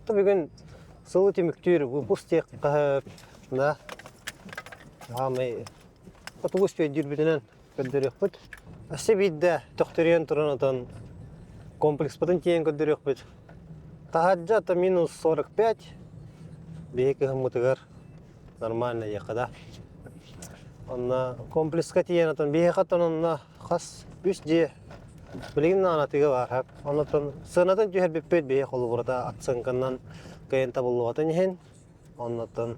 Бүгүн сылы түмүктүүр выпуск диэххэ да саамай хотугу үспүйдүүрбүтүнэн көрдөрүөхпүт. Өссө биирдэ төхтөрүйэн туран отон комплекспытын тиийэн көрдөрүөхпүт. Таһырдьа то минус 45 биһи кыһыммытыгар нормально диэххэ да. Онно комплекска тиийэн отон биһиэхэ оттон онно хас үс дьиэ билигин наанатыга баар. Оннотон сыанатын түһэрбиппит биһи холобурата оценканан кыайан табыллыбатын иһин оннотон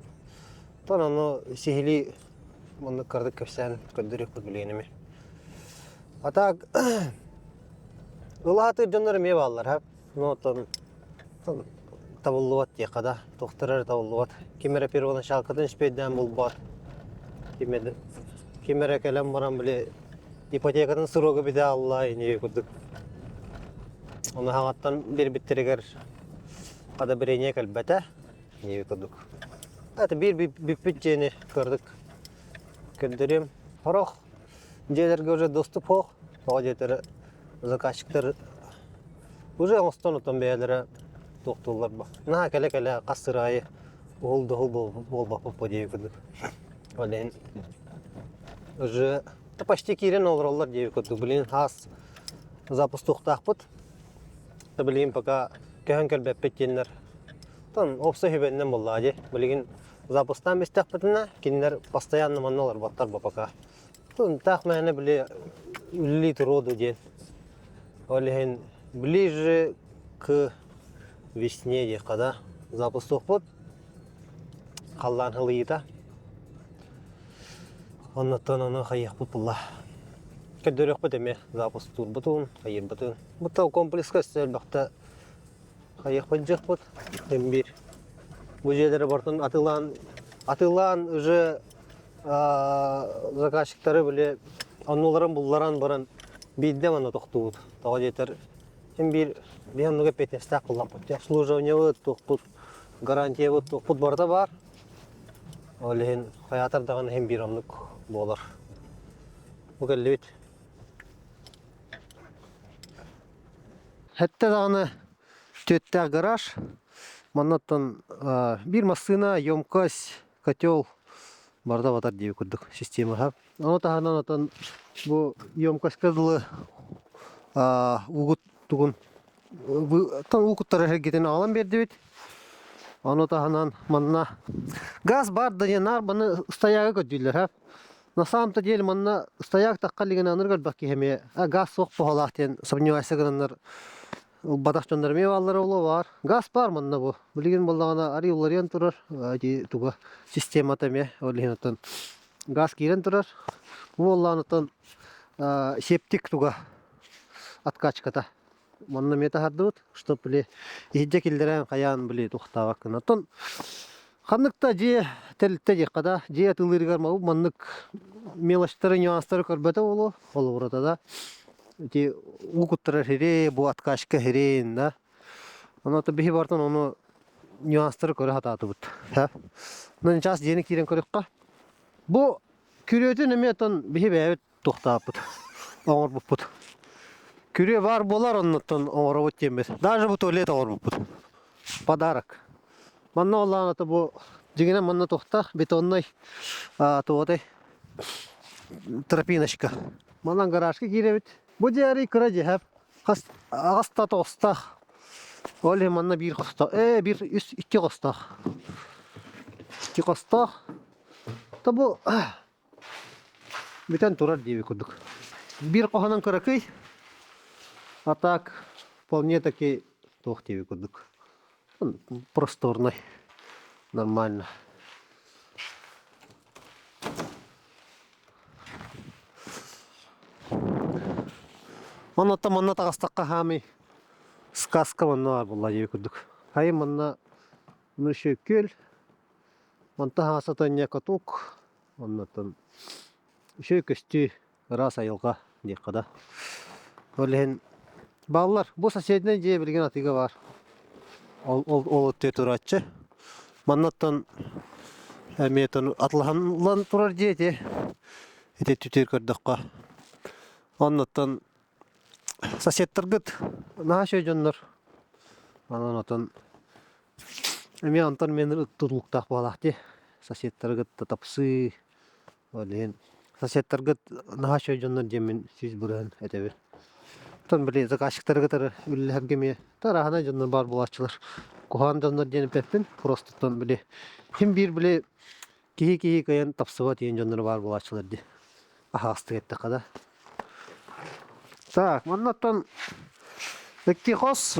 тон ону сиһилии маннык кырдык кэпсээн көрдөрүөхпүт билигин эми. А так ылаатыыр дьоннор эмиэ бааллар. Ну оттон табыллыбат диэххэ да, туохтара эрэ табыллыбат. Ким эрэ первоначалкатын үспүөйдээн булбат. Ким эрэ, ким эрэ кэлэн баран били ипотекатын срога бүтэ алла ини курдук. Ону хаҥаттан биэрбиттэригэр одобрение кэлбэтэ ини курдук. Это биир бүппүт дьиэни кырдык көрдөрүөм. Сорох дьиэлэргэ уже доступ суох. Тоҕо диэтэр заказчиктар уже оҥостон отон бэйэлэрэ туохтууллар ба. Наһаа кэлэ-кэлэ хас сыр аайы уһул да уһул буолбаппыт диэбит курдук. Ол иһин уже почти киирэн олороллор диэбит курдук. Билигин хаас запустуохтаахпыт. Билигин пока көһөн кэлбэппит диэннэр Тон уопсай сүбэннэн буоллаҕа дии. Билигин запустаан бистэхпитинэ, кинилэр постоянно манна олорботтор бу пока. Таах мээнэ били үлэлии туруо дуо диэн. Ол иһин ближе к весне диэххэ да запустуохпут. Халлаан сылыйыыта. Оннуттан ону хайыахпыт булла. Көрдөрүөхпүт эмиэ запустуурбутун, хайыырбытын. Бу комплекска өссө элбэхтэ Хайыахпыт дьыахпыт биир. Бу дьиэлэри барытын атыылаан атыылаан уже заказчиктары били оннуларын булларан баран биирдэ манна тохтуубут. Тоҕо диэтэр син биир биһи оннуга эппиэтинэстээх буоллахпыт. Обслуживаниебыт, туохпут, гарантиябыт, туохпут барыта баар. Ол иһин хайаатар даҕаны иһин биир оннук буолар. Бу кэллибит. Сэттэ даҕаны түөттээх гараж. Маннаттан биир массыына, емкость, котел барыта батар диэби курдук системаҕа. Ону таһынан отон бу емкостька дылы угут тугун уу куттара сиргитин аҕалан биэрдибит. Ону таһынан манна газ баар да диэн наар маны стоягы көрдүүллэр. На самом-то деле манна стояк тахха илигинэ аныр көрбөх киһи эмиэ газ суох буолаах диэн сомневайся гынаннар ылбатах дьоннор эмиэ бааллара буолуо баар. Газ баар манна бу. Билигин буоллаҕына арый уларыйан турар ити туга системата эмиэ ол иһин оттон газ киирэн турар. Бу буоллаҕына оттон септик туга откачката. Манна эмиэ таһардыбыт, чтоб били иһирдьэ киллэрэн хайаан били туохтаабаккын. Оттон ханнык да дьиэ тэрилтэ диэххэ да, дьиэ атыылыырыгар маннык мелочтары, нюанстары көрбөтө буолуо, холобурата да. Ити уу куттарар хирей, бу откачка хирейин да. Ону биһи бартан ону нюанстары көрө сатаатыбыт. Онон час дьиэни киирэн көрүөххэ. Бу күрүөтүн эмиэ оттон биһи бэйэбит туохтааппыт, оҥорбуппут. Күрүө баар буолар оннуттан оҥоробут диэммит. Даже бу туалет оҥорбуппут. Подарок. Манна оллаан ата бу дьиҥинэн манна туохтаах бетоннай туотай тропиночка. Манан гаражка киирэбит. Бу дьиэ кыра дьиэ хас аҕаста тоҕустаах. Ол иһин манна биир хостоох. Ээ биир үс икки хостоох. Икки хостоох. То бу Бүтэн турар диэби курдук. Биир хоһонон кыракый, а так вполне таки туох диэби курдук. Просторный, нормально. Оннуттан манна таҕыстахха хаамый сказка манна баар буолла диэби курдук. Хайы манна ну еще күөл, манта хаасата каток, Оннуттан үчүгэй көстүү, ыраас айылҕа диэххэ да. Ол иһин бааллар. Бу соседнай дьиэ билигин атыыга баар. Ол ол ол өттүгэр турааччы. Маннаттан эмиэ атылаһан турар дьиэ ити. Ити өттүтүгэр көрдөххө. Оннуттан соседтаргыт наһаа үчүгэй дьоннор. Онон отон. Эмиэ онтон мин тутулуктаах буолаах дии. Соседтары кытта тапсыы, ол иһин соседтаргыт наһаа үчүгэй дьоннор диэммин 100% этэбин. Оттон били заказчиктары кытары үлэлэһэргэ эмиэ тарааһынай дьоннор баар буолааччылар. Куһаҕан дьоннор диэн эппэппин, просто били син биир били киһи-киһи кыайан тапсыбат диэн дьонноро баар буолааччылар дии. Аһаҕастык эттэххэ да. Так, манна оттон икки хос,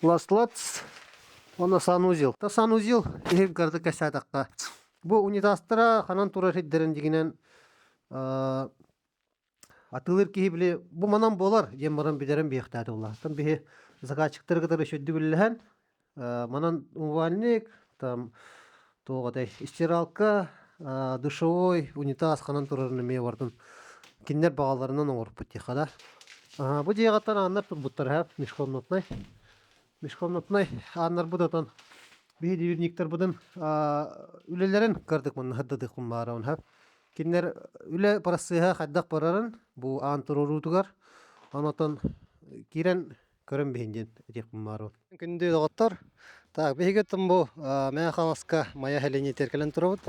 ласлац уонна санузел. Та санузел иһин кырдык кэсээтахха бу унитазтара ханан турар сирдэрин дьигинэн атыылыыр киһи били бу манан буолар диэн баран бүтэрэн биһиэхтээтэ улааттан биһи заказчиктары кытары үчүгдүк үлэлэһэн манан умывальник там туох этэй стиралка душевой унитаз ханан турарын эмиэ бардын кинилэр баҕаларынан оҥорбут диэххэ да. Бу дьиэҕиттэн ааннар турбуттар һэ межкомнатнай межкомнатнай ааннарбыт отон биһи дверниктарбытын үлэлэрин кырдык манна сырдатыахпын баарабын һэ. Кинилэр үлэ процеһа хайдах барарын бу аан туруоруутугар онотон киирэн көрөн биһин диэн этиэхпин баарабын. Күндү доҕоттор, так биһиги оттон бу Мэҥэ Хаҥаласка Майа сэлиэнньэтигэр кэлэн турабыт.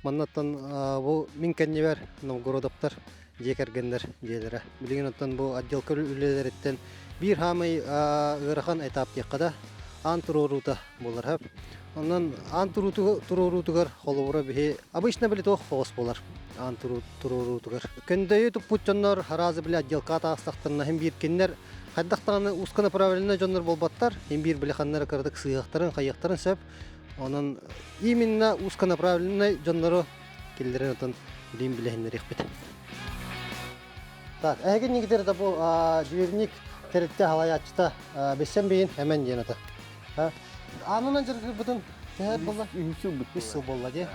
Маннаттан бу мин кэннибэр Новгородовтар дьиэ кэргэннэр дьиэлэрэ. Билигин оттон бу отделка үлэлэриттэн биир хаамай ыарахан этап диэххэ да, аан туруоруута буолар хөп. Онон аан туруоруутугар холобура биһи обычно били туох оҕус буолар аан туруоруутугар. Көндөйү туппут дьоннор аразы били отделка таастахтарына иһин биир кинилэр хайдах даҕаны узконаправленный дьоннор буолбаттар, иһин биир били ханнары кыратык сыыһахтарын, хайыахтарын сөп. Онон именно узконаправленный дьоннору киллэрэн отон билим билэһиннэриэхпит. Так, эһиги нигдер да бу дверник тэрилтэ халайааччыта бесен бейин эмен диэн ата. Анынан дьарыгырбытын төһө буолла? Үс сыл Үс сыл буолла дии.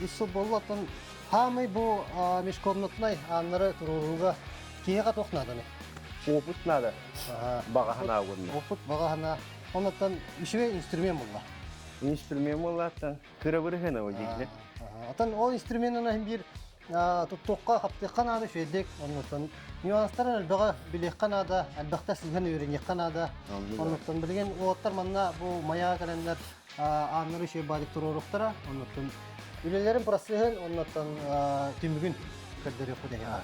Үс сыл буолла, оттон хаамай бу межкомнатнай ааннары туруорууга киһиэхэ туох нааданы? Опыт надо. Баҕаһына уонна. Опыт, баҕаһына. Оннуттан үчүгэй инструмент буолла. Инструмент буоллааттан кыра бырыһына ол дьиҥэ. Отон ол инструменынан иһин биир туттуохха, хаптыахха наада үчүгэйдик. Оннуттан нюанстарын элбэҕи билиэххэ наада, элбэхтэ сыһан үөрэниэххэ наада. Оннуттан билигин уолаттар манна бу Майаҕа кэлэннэр ааннары үчүгэй баадык туруоруохтара. Оннуттан үлэлэрин процеһын, оннуттан түмүгүн көрдөрүөхпүт эһиэхэ.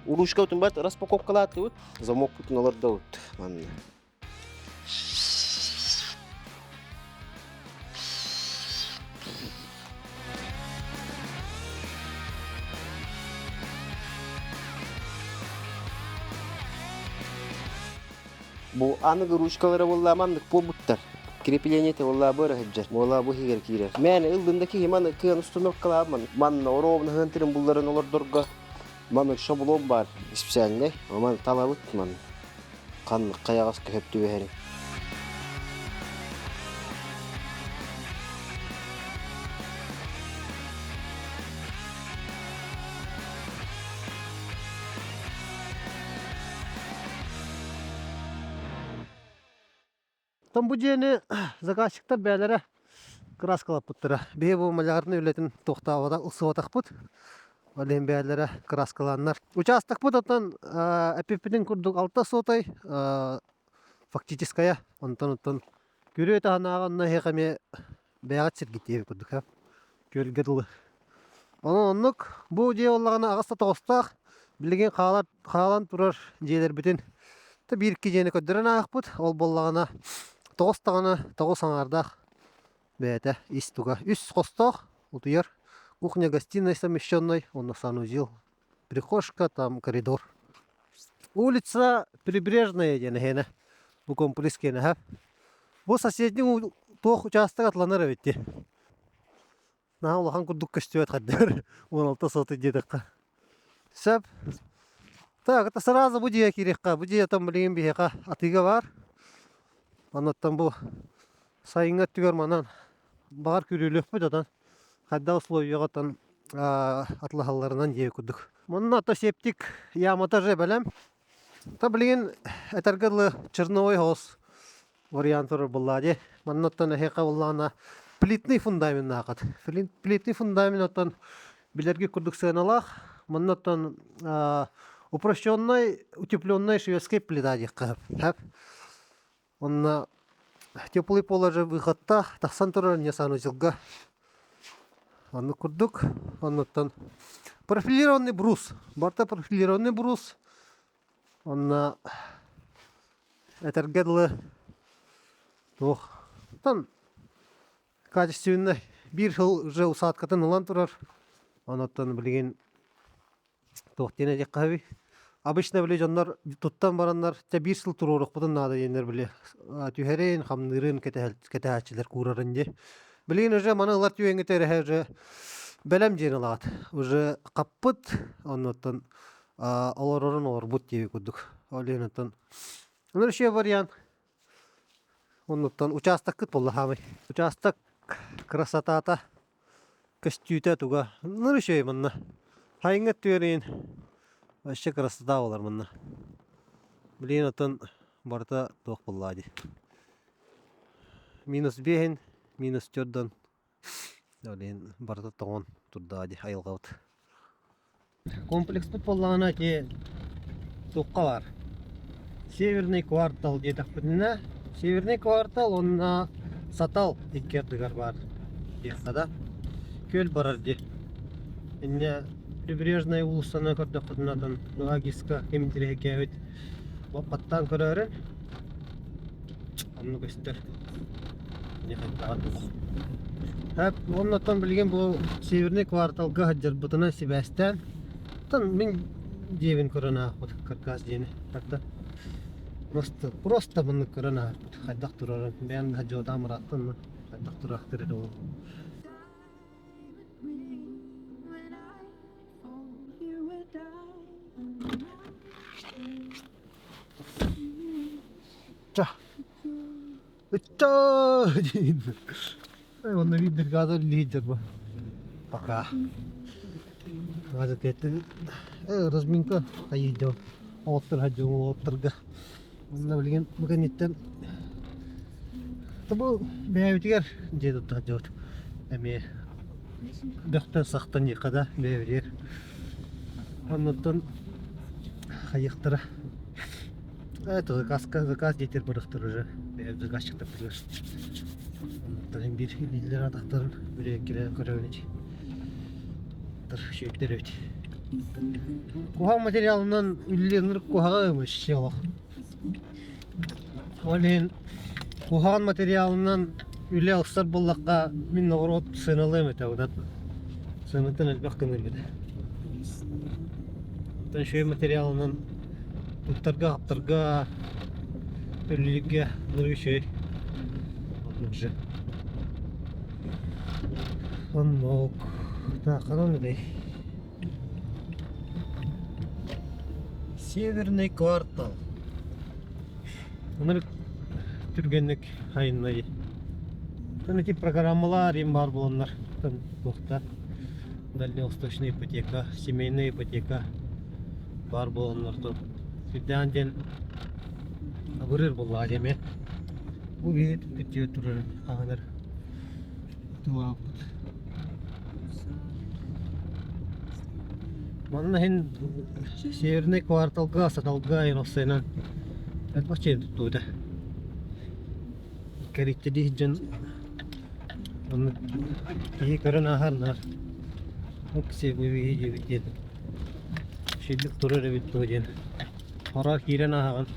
Урушка утумбат распаковкалаатыбыт, замокпутун олордобут манна. Бу аныгы ручкалара буолла маннык буолбуттар. Креплениете буолла бу сылдьар. Буола бу иһигэр киирэр. Мээнэ ыллын да киһи маны кыан установкалаабын. Манна оруобуна ыһан булларын олордорго маны шаблон бар специальный. Маны талабыт маны. Ханнык хайаҕас көһөп түбэһэрин. Оттон бу дьиэни заказчиктар бэйэлэрэ кырааскалаппыттара. Биһи бу малярный үлэтин туохтаабата ылсыбатахпыт. Ол иһин бэйэлэрэ кырааскалааннар. Учаастакпыт оттон эппиппитин курдук алта сотай фактическая. Онтон оттон күрүө таһынааҕы онно эһиэхэ эмиэ бэйэҕит сиргит диэбит курдук һэ. Күөлгэ дылы. Онон оннук бу дьиэ буоллаҕына аҕыс да тоҕустаах билигин хаалар хаалан турар дьиэлэрбитин да биир-икки дьиэни көрдөрөн ааһыахпыт. Ол буоллаҕына тоҕус даҕаны тоҕус аҥаардаах бэйэтэ ис туга. Үс хостоох утуйар кухня гостиная совмещенный уонна санузел прихожка там коридор. Улица Прибрежная диэн эһиэнэ бу комплекс киэнэ Бу соседний туох учаастак атланар эбит дии. Наһаа улахан курдук көстүбэт хардыгар 16 сотый диэтэххэ. Сөп. Так, это сразу бу дьиэ киириэххэ. Бу дьиэ там билигин биһиэхэ атыыга баар. Оннуттан бу сайыҥҥы өттүгэр манан баҕар күрүөлүөхпүт отон хайдах условияҕа атлаһалларынан дьиэ курдук. Манна ото септик ямата же бэлэм. Та билигин этэргэ дылы черновой хоос вариант турар буоллаа дии. Маннаттан эһиэхэ буоллаҕына плитный фундаменнаахат. Плитный фундамент оттон Билэрги курдук сыаналаах. Манна оттон упрощенный утепленный шведский плита диэххэ сөп. Онно теплый положи выходтаах тахсан турар не санузелга. Оннук курдук. Оннуттан профилированный брус. Барыта профилированный брус. Онно этэргэ дылы туох тан качественный биир сыл уже усадкатын ылан турар. Онуттан билигин туох диэн этиэххэ сөбүй? Обычно били дьоннор туттан бараннар чэ биир сыл туруоруохпутун наада диэннэр били түһэрин, хамныырын кэтэһээччилэр куурарын дии. Билигин уже маны ылар түгэҥҥэ эрэһэ уже бэлэм диэн ылаҕыт. Уже хаппыт, оннуттан олорорун олорбут диэби курдук. Ол иһин оттон вообще вариант. Оннуттан учаастаккыт буолла хаамай. Учаастак красотата көстүүтэ туга ну үчүгэй манна сайыҥҥы өттүгэр иһин вообще красота буолар манна билигин оттон барыта туох буоллаҕа дии минус биэһин минус төрдөн ол иһин барыта тоҥон турдаҕа дии айылҕабыт. Комплекспыт буоллаҕына ити туохха баар Северный квартал диэтэхпитинэ Северный квартал уонна Сатал икки ардыгар баар диэххэ да күөл барар дии инньэ Прибрежная уулуссаны көрдөххүтүнэ атын Лагиска ким интэриэһиргээбит баттаан көрөөрү онно көстөр. Уоннаттан билигин бу Северный кварталга сылдьарбытынан сибээстээн, оттон мин дьиэбин көрөн аахпыт каркас дьиэни тарда. Просто, просто маннык көрөн аахпыт хайдах турарын бэйэм да дьуотаам ырааттан хайдах тураахтыр этэ ол. Ча. Ыччаа диин. Онно биир бригада лидер бу. Пока. Разминка хайыйдым. Оҕоттор хадьым оҕотторго. Онно билигин бу кэнниттэн бу бэйэбитигэр дьиэ тутта сылдьабыт. Эмиэ бөхтөн сахтан диэххэ да бэйэбитигэр. Оннуттан хайыахтара. Это заказ, заказ диэтэр барыахтар уже. Бэйэм заказчиктар билэр. Оннуктарын биир илиилэр атахтарын бүрүөккэлээн көрөбүн ити. Үчүгэйдэр эбит. Куһаҕан материалынан үллэнэр куһаҕа вообще олох. Ол иһин куһаҕан материалынан үлэ ылсар буоллахха мин наоборот сыаналыам этэ онон сыанатын элбэх гыныам этэ. Оттон үчүгэй материалынан туттарга-хаптарга үлэлииргэ нөрү үчүгэй. Оннук же. Оннук. Так, ханан этэй? Северный квартал. Ынырык түргэнник айыннай. Ити программалар им баар буоланнар туохта дальневосточная ипотека, семейная ипотека баар буоланнар сүрдээн диэн абырыыр буоллаҕа диэмэ. Бу биһиги түптүччү турар хаһанар тылааппыт. Манна иһин Северный кварталга, Саталга айылҕасыйынан элбэх дьиэ туттубута. Кэриттэлии дьон онно киһи көрөн ааһар наар диэбит диэн үчүгэйдик турар эбит дуо диэн хороох киирэн ааһаҕын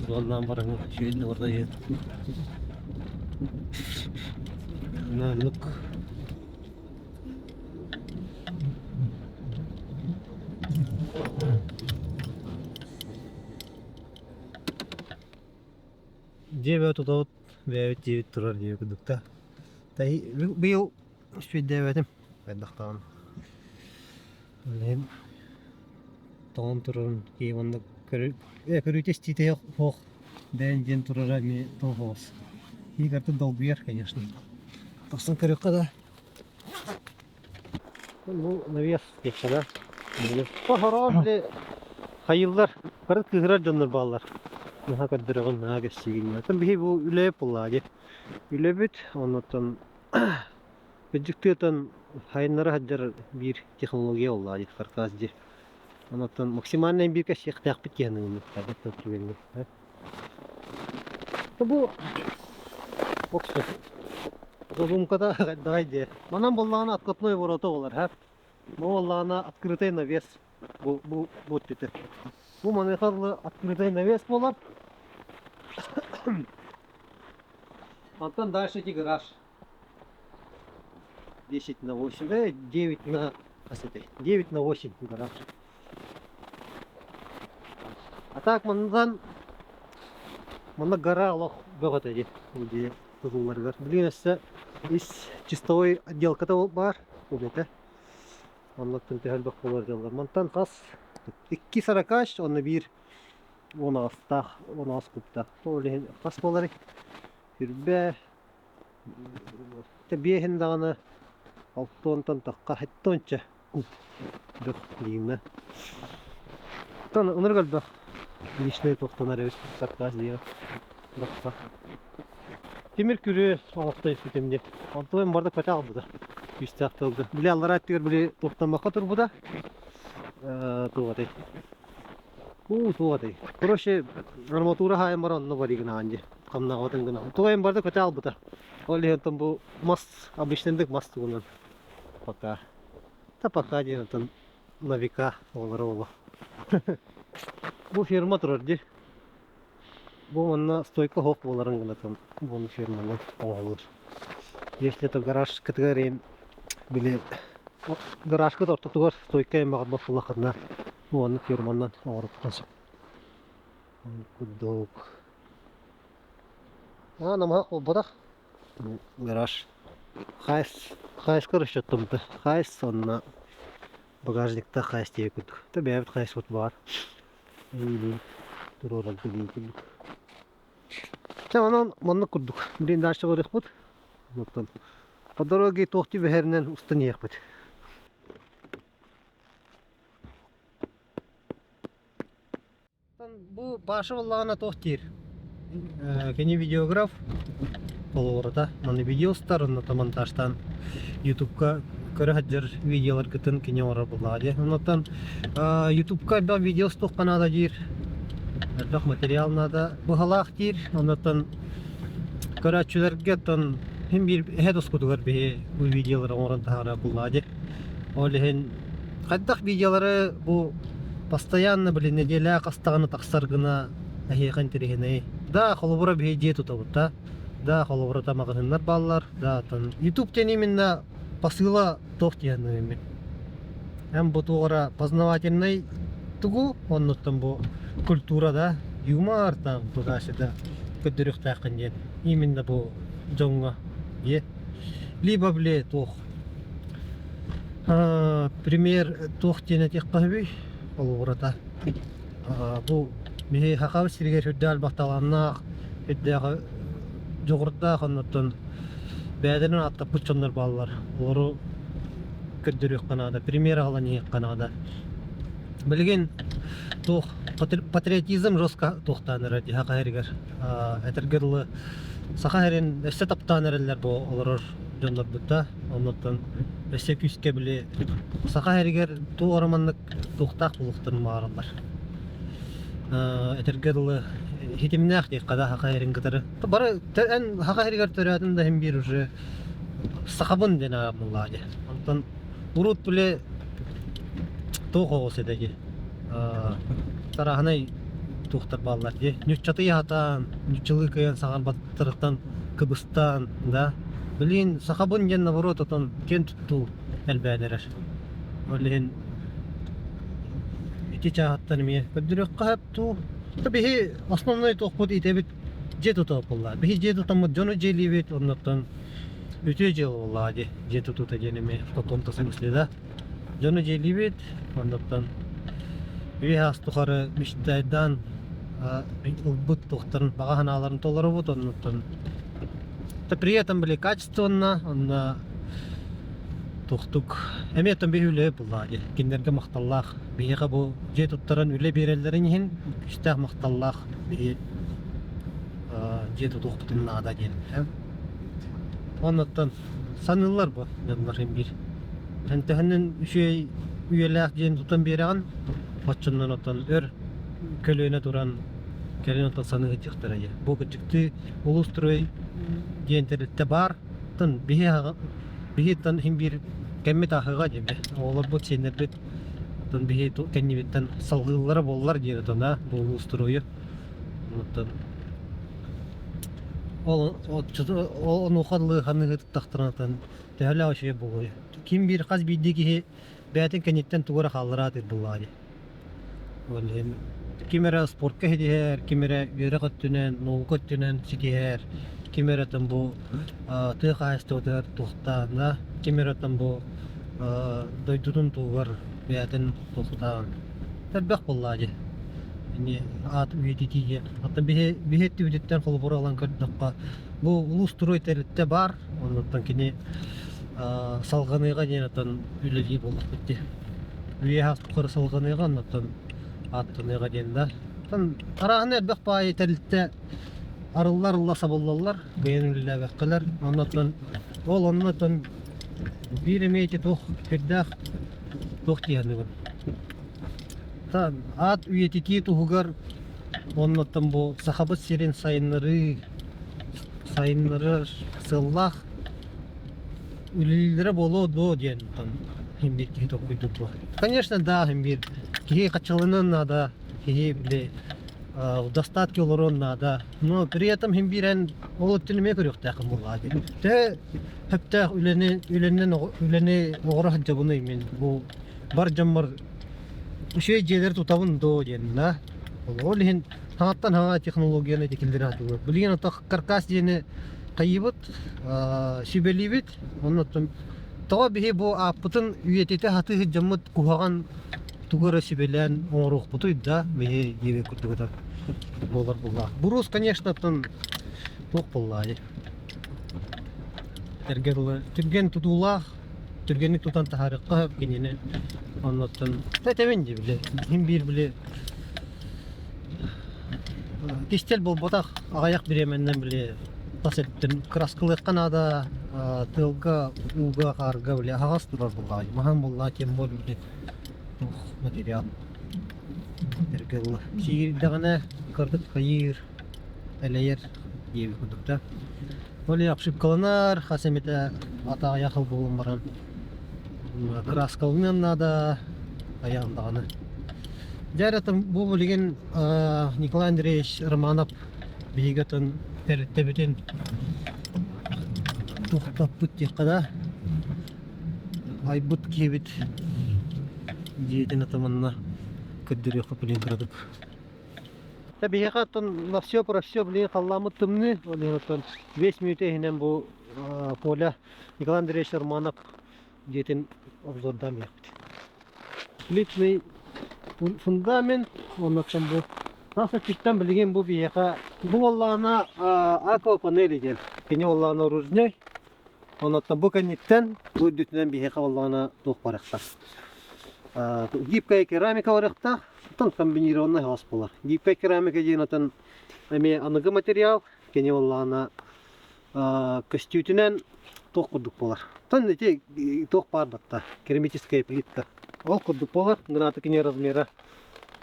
дуоллаан баран үчүгэйдик олордо диэн оннук. Дьиэ бөҕө тутабыт, бэйэбит дьиэбит турар диэбит курдук да. Быйыл үспүйдээбэтим хайдах даҕаны. Ол иһин тоҥон турарын киһи уонна көрүүтэ-истиитэ суох бэйэн диэн турара эмиэ тоҕо соҕус. Киһи барыта долгуйар, конечно. Тахсан көрүөххэ да. Бу навес диэххэ да. Хороон били хайыыллар, бары кыыһырар дьоннор бааллар. Наһаа көрдөрөҕүн, наһаа кэпсиигин. Оттон биһи бу үлэ буоллаҕа дии. Үлэбит, оннуттан Кырдьык тыатан хайыннара сылдьар биир технология буоллаҕа дии, каркас дии. Онон максимальнай биир кэсиэхтээхпит киһи аныгы түгэҥҥэ. Бу боксер. Задумката хайдаҕай диэ. Манан буоллаҕына откатной ворота буолар, һэ. Бу буоллаҕына открытый навес бу бу бу өттүтэ. Бу маныаха дылы открытый навес буолар. Онтон дальше эти гараж. 10 на 8, да, 9 на, 9 на 8 гараж. А так мандан манна гора олох бөҕөтө дии бу дьиэ тутулларыгар. Билигин өссө ис чистовой отделката баар үлэтэ. Оннуттан төһө элбэх буолар дьаллар. Мантан хас икки сорокач уонна биир уон аҕыстаах, уон аҕыс кубтаах. Ол иһин хас буоларый? Үрбэ биэһин даҕаны алтыонтон тахха сэттэ куб бөх диигинэ. Оттон ынырык элбэх личнэй туохтанар эбит сакаас диэн бөххө. Тимир күрүө оҥосто испитим дии. Онтон барда көтө албыта. Күүстээх тылга. Били аллараа өттүгэр били туохтаммакка турбута. Туох этэй? Уу, туох этэй? Короче, арматура хаайан баран онно барыы гынаҕын дии. Хамнаҕабытын гына. Тугайым барда көтө албыта. Ол иһин бу мас, обычнайдык мас тугунан пока. Та пока диэн оттон на века оҕолоро олох. Бу ферма турар дии. Бу манна стойка оһох буоларын гынатын бу ферманы оҥоһуллар. Если это гараж кытыгар били гаражкыт ортотугар стойка эмэҕэ буоллаххытына бу оннук ферманнан оҥоруоххутун сөп. Курдук. А, намыһах буолбатах. Бу гараж. Хайс, хайска расчеттаммыта. Хайс онно багажникта хайс диэки курдук. Та бэйэбит хайспыт баар. Туруорарга диэн курдук. Чэ, онон маннык курдук. Билигин дальше барыахпыт. Оттон по дороге туох түбэһэринэн устан иһиэхпит. Бу Паша буоллаҕына туох диир? Кини видеограф холобурата маны видео устар онно монтажтаан ютубка көрө сылдьар видеоларгытын кини оҥорор буоллаҕа дии. Оннуттан ютубка элбэх видео устуохха наада диир, элбэх материал наада быһалаах диир. Оннуттан көрөөччүлэргэ оттон син биир эһэ тускутугар биһи бу видеолары оҥорон таһаарар буоллаҕа дии. Ол иһин хайдах видеолары бу постоянно блин нэдиэлэ хастаҕына тахсар гына эһиэхэ интэриэһинэй. Да, холобура биһи дьиэ тутабыт да. Да, холобура маҕаһыыннар бааллар. Да, там YouTube диэн именно посыла туох диэн эми. Эн бу туох познавательный тугу оннуттан бу культура да, юмор там туда-сюда көрдөрүөхтээххин диэн. Именно бу дьоҥҥо дьиэ. Либо били туох Пример туох диэн этиэххэ сөбүй? Холобурата бу биһи Сахабыт сиригэр сүрдээх элбэх талааннаах, сүрдээх дьоҕурдаах оннуттан бэйэлэрин ааттаппыт дьоннор бааллар. Олору көрдөрүөххэ наада, пример аҕалан иһиэххэ наада. Билигин туох патриотизм жестко туохтаан эрэр дии Саха сиригэр. Этэргэ дылы Саха сирин өссө таптаан эрэллэр бу олорор дьоннорбут да. Оннуттан өссө күүскэ били Саха сиригэр туох эрэ маннык туохтаах буолуохтарын баҕараллар. Этэргэ дылы ситимнээх диэххэ да Саха сирин кытары. Бары эн Саха сиригэр төрөөтүн да иһин биир уже сахабын диэн аҕабыллаа дии. Онтон урут били туох оҕус этэ дии Тарааһынай туохтар бааллар дии. Ньуччатый аһатаан, ньуччалыы кыайан саҥарбаттарыттан кыбыстаан, да. Билигин сахабын диэн наоборот отон киэн туттуу элбээн эрэр. Ол иһин ити чааһыттан эмиэ көрдөрүөххэ сөп дуу. Биһи основной туохпут итэбит дьиэ тута буолла. Биһи дьиэ тутаммыт дьону дьиэлиибит, оннуттан үтүө дьыала буоллаҕа дии. Дьиэ тутуута диэн эмиэ в каком-то смысле да. Дьону дьиэлиибит, оннуттан үйэ-саас тухары мечтайдаан ылбыт туохтарын баҕа санааларын толоробут, оннуттан при этом были качественно, онно туохтук эмиэ оттон биһи үлэһит буоллаҕа дии. Кинилэргэ махталлаах. Биһиэхэ бу дьиэ туттаран үлэ биэрэллэрин иһин күүстээх махталлаах биһи дьиэ тутуохпутун наада диэн. Оннуттан. Саныыллар бу дьоннор син биир. Төһөннөн үчүгэй үйэлээх диэн тутан биэрэҕин, оччоннон оттон өр көлүөнэ туран кэлин оттон саныы сылдьыахтара дии. Бу кырдьыктыы улуустрой диэн тэрилтэ баар. Оттон биһи биһиттэн син биир кэммит ааһыаҕа диэбит. Оҕолорбут, сиэннэрбит оттон биһи кэннибиттэн салгыыллара буоллар диэн отон а бу улуустройу. Оттон ол ол онуоха дылы ханыһы туттахтарына төһөлөөх үчүгэй буолуой. Ким биир хас биирдии киһи бэйэтин кэнниттэн тугу эрэ хааллараат буоллаҕа дии. Ол иһин ким эрэ спортка ситиһэр, ким эрэ үөрэх өттүнэн, наука өттүнэн ситиһэр, ким эрэ там бу тыа хаһаайыстыбатыгар туохтаана, ким эрэ там бу дойдутун туһугар бэйэтин туохтаан элбэх буоллаҕа дии. Ини аат үйэтитии диэн. Оттон биһи биһи өттүбүтүттэн холобур ылан көрдөххө, бу улуус туруй тэрилтэ баар, оннуттан кини салҕаныыга диэн оттон үлэлии буоллахпыт дии. Үйэ тухары салҕаныаҕа, оннуттан ааттаныаҕа диэн да. Оттон арааһына элбэх баайы тэрилтэ арыллар-арылла сабыллаллар, бэйэн үлэлээбэккэлэр. Оннуттан ол оннуттан биир эмиэ ити туох сүрдээх туох дии саныыбын. Аат үйэтитии туһугар оннуттан бу Сахабыт сирин сайыннарыы сайыннарар сыаллаах үлэлииллэрэ буолуо дуо диэн иһин биир киһи толкуйдуур. Конечно, да, иһин биир киһи хаччыланыан наада, киһи били в достатке олоруон наада. Но при этом иһин биир эн ол өттүн эмиэ көрүөхтээххин буоллаҕа дии. Төһө сөптөөх үлэни үлэнэн үлэни оҥоро сылдьабыный мин бу бар дьоммор үчүгэй дьиэлэри тутабын дуо диэн да. Ол иһин саҥаттан саҥа технологияны ити киллэрэ сатыыллар. Билигин ото каркас диэни хайыыбыт, сүбэлиибит. Оннуттан тоҕо биһи бу ааппытын үйэтитэ сатыы сылдьаммыт куһаҕан тугу эрэ сүбэлээн оҥоруохпутуй да биһи диэбит курдук буолар буоллаах. Буруус, конечно, оттон туох буоллаҕай? Эргэ дылы түргэн тутуулаах, түргэнник тутан таһаарыахха сөп кинини. Оннуттан этэбин дии били иһин биир били Кистэл буолбатах, аҕыйах бириэмэннэн били тас өттүн кырааскалыахха наада, тыалга, ууга, хаарга били аһаҕас турар буоллаҕа дии. Маһан буоллаҕа тем более били туох материал эргэ ыла. Сиирдэҕинэ кырдык хайыыр, элэйэр диэбит курдук да. Ол иһин обшивкаланар, хас эмитэ атаҕыйах ыл буолан баран кырааскаланыан наада, айаан даҕаны. Дьэ эрэ бу билигин Николай Андреевич Романов биһиги атын тэрилтэбитин тохтоппут диэххэ да айбыт киһибит дьиэтин ата манна көрдөрүөххэ билигин кыратык. Биһиэхэ оттон на все про все билигин халлааммыт тымныы, ол иһин оттон 5 мүнүүтэ иһинэн бу поле Николай Андреевич Романов дьиэтин обзордаан биэхпит. Плитный фундамент, оннуттан бу тас өттүттэн билигин бу биһиэхэ бу буоллаҕына аквапанель диэн кини буоллаҕына оружнай оннуттан бу кэнниттэн бу үрдүтүнэн биһиэхэ буоллаҕына туох барыахтаах гибкая керамика барыахтаах оттон комбинированный хос буолар гибкая керамика диэн отон эмиэ аныгы материал кини буоллаҕына көстүүтүнэн туох курдук буолар. Оттон ити туох баар батта керамическая плитка. Ол курдук буолар, граната кини размера